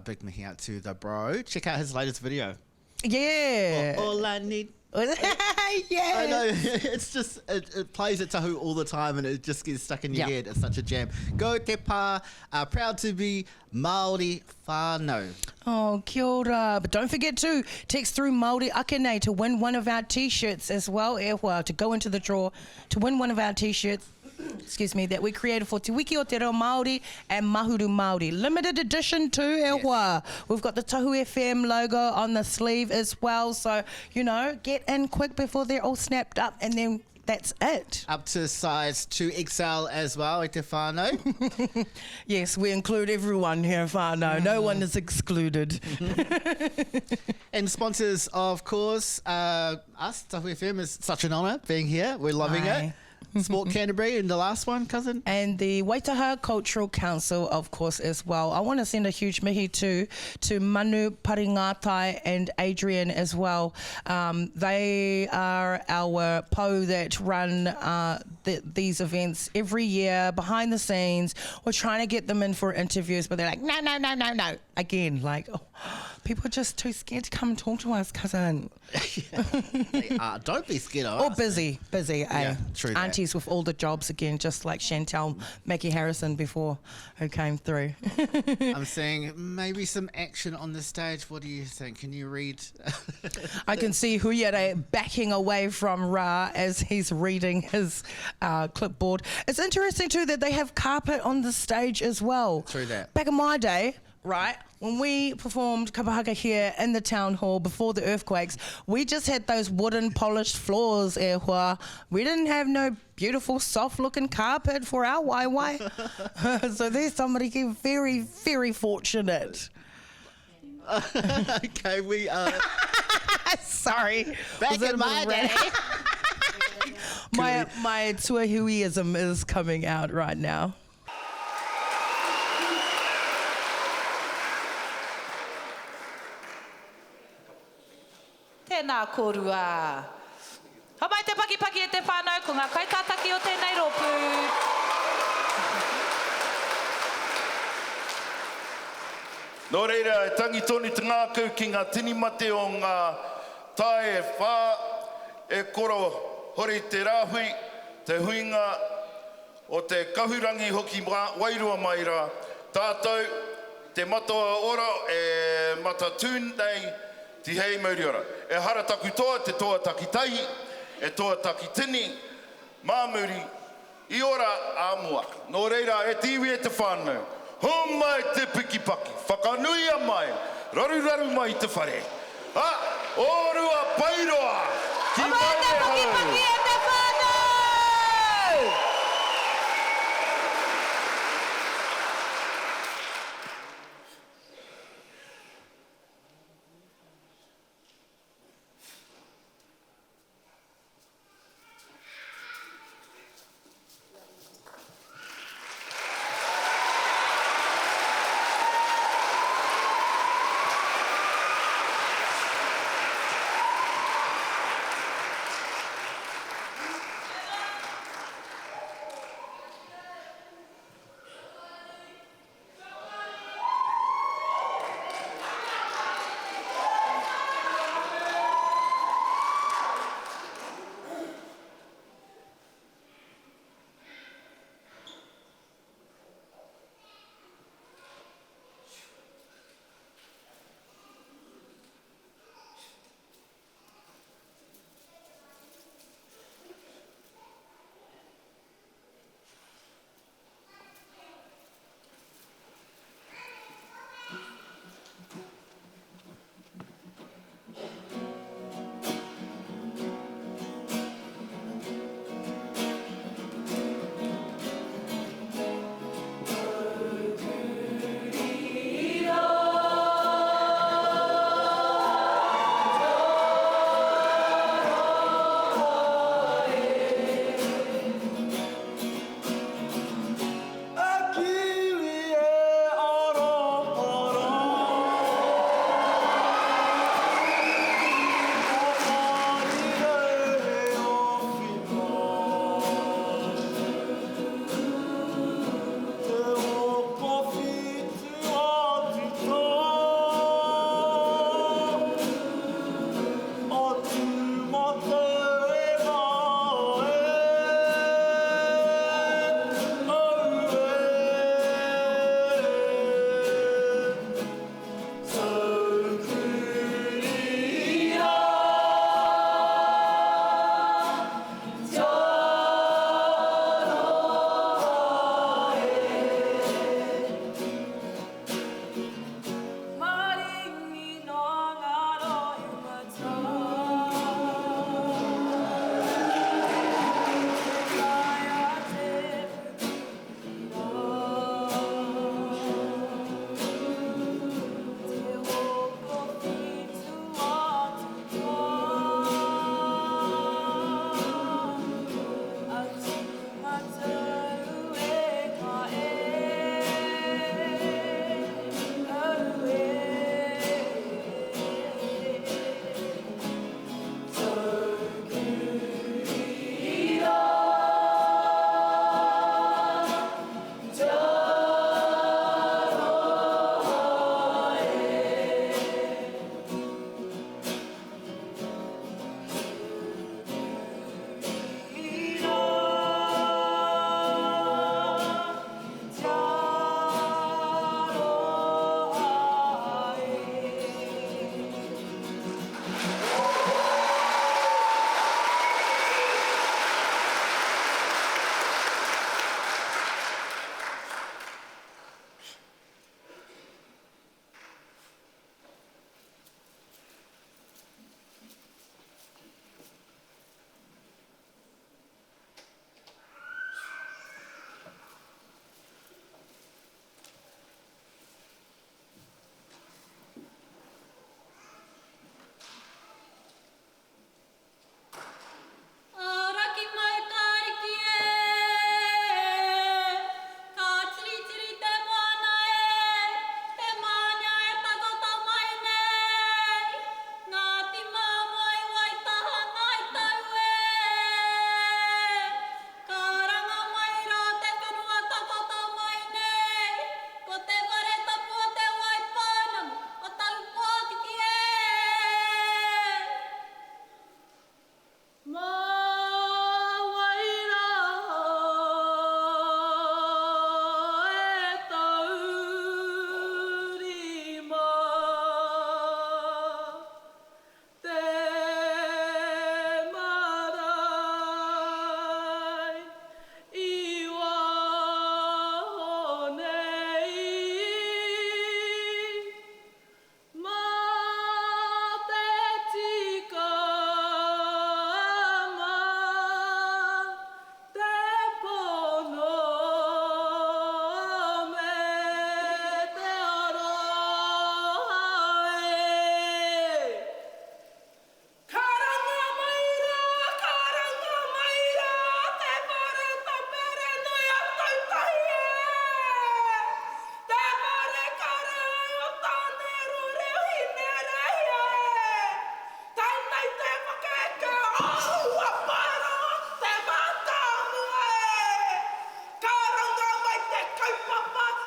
big mihi out to the bro. Check out his latest video. Yeah. All I need. Yeah. I know. It's just, it plays at Tahu all the time and it just gets stuck in your Yeah. head. It's such a jam. Go Te Pā. Proud to be Māori whānau. Oh, kia ora. But don't forget to text through Māori Akene to win one of our T-shirts as well, e hoa, to go into the draw to win one of our T-shirts, excuse me, that we created for Te Wiki o Te Reo Māori and Mahuru Māori. Limited edition too, e hoa. We've got the Tahu FM logo on the sleeve as well. So, you know, get in quick before they're all snapped up and then that's it. Up to size 2XL as well, e te whānau. Yes, we include everyone here, whānau. No one is excluded. And sponsors, of course, us, Tahu FM, is such an honour being here. We're loving Aye. it. Sport Canterbury and the last one, cousin. And the Waitaha Cultural Council, of course, as well. I want to send a huge mihi to Manu Paringatai and Adrian as well. They are our po that run these events every year behind the scenes. We're trying to get them in for interviews, but they're like, no, no, no, no, no. Again, like, oh, people are just too scared to come and talk to us, cousin. They are. Don't be scared of Or us. busy, busy, eh? Yeah, true that. Aunties with all the jobs again, just like Chantel Mackie Harrison before, who came through. I'm seeing maybe some action on the stage. What do you think? Can you read? I can see Huyere backing away from Ra as he's reading his clipboard. It's interesting too that they have carpet on the stage as well. True that. Back in my day, right, when we performed kapahaka here in the town hall before the earthquakes, we just had those wooden polished floors, e hoa. We didn't have no beautiful soft looking carpet for our waiwai. So there's somebody getting very, very fortunate. Okay, we are. Sorry. Back Was that in a bit my of rant? day. My Tuahuiism is coming out right now. Tēnā kōrua. Homai te pakipaki e te whānau, ko ngā kaitātaki o tēnei rōpū. Nō reira, e tangi tonu te ngākau ki ngā tini mate o ngā tae e whā, e koro hori te rāhui, te huinga o te kahurangi hoki wairua mai rā. Tātou, te matoa ora e matatū nei, tihei mauriora. E hara taku toa, te toa takitahi, e toa takitini, māmuri, i ora ā mua. Nō reira, e te iwi e te whānau, homai te pikipaki, whakanuia mai, raruraru mai te whare. A, ōrua pairoa, ki Homai te Mairehau. pakipaki e te whānau!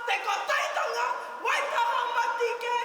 Te Kotahitanga, Waitaha Matike,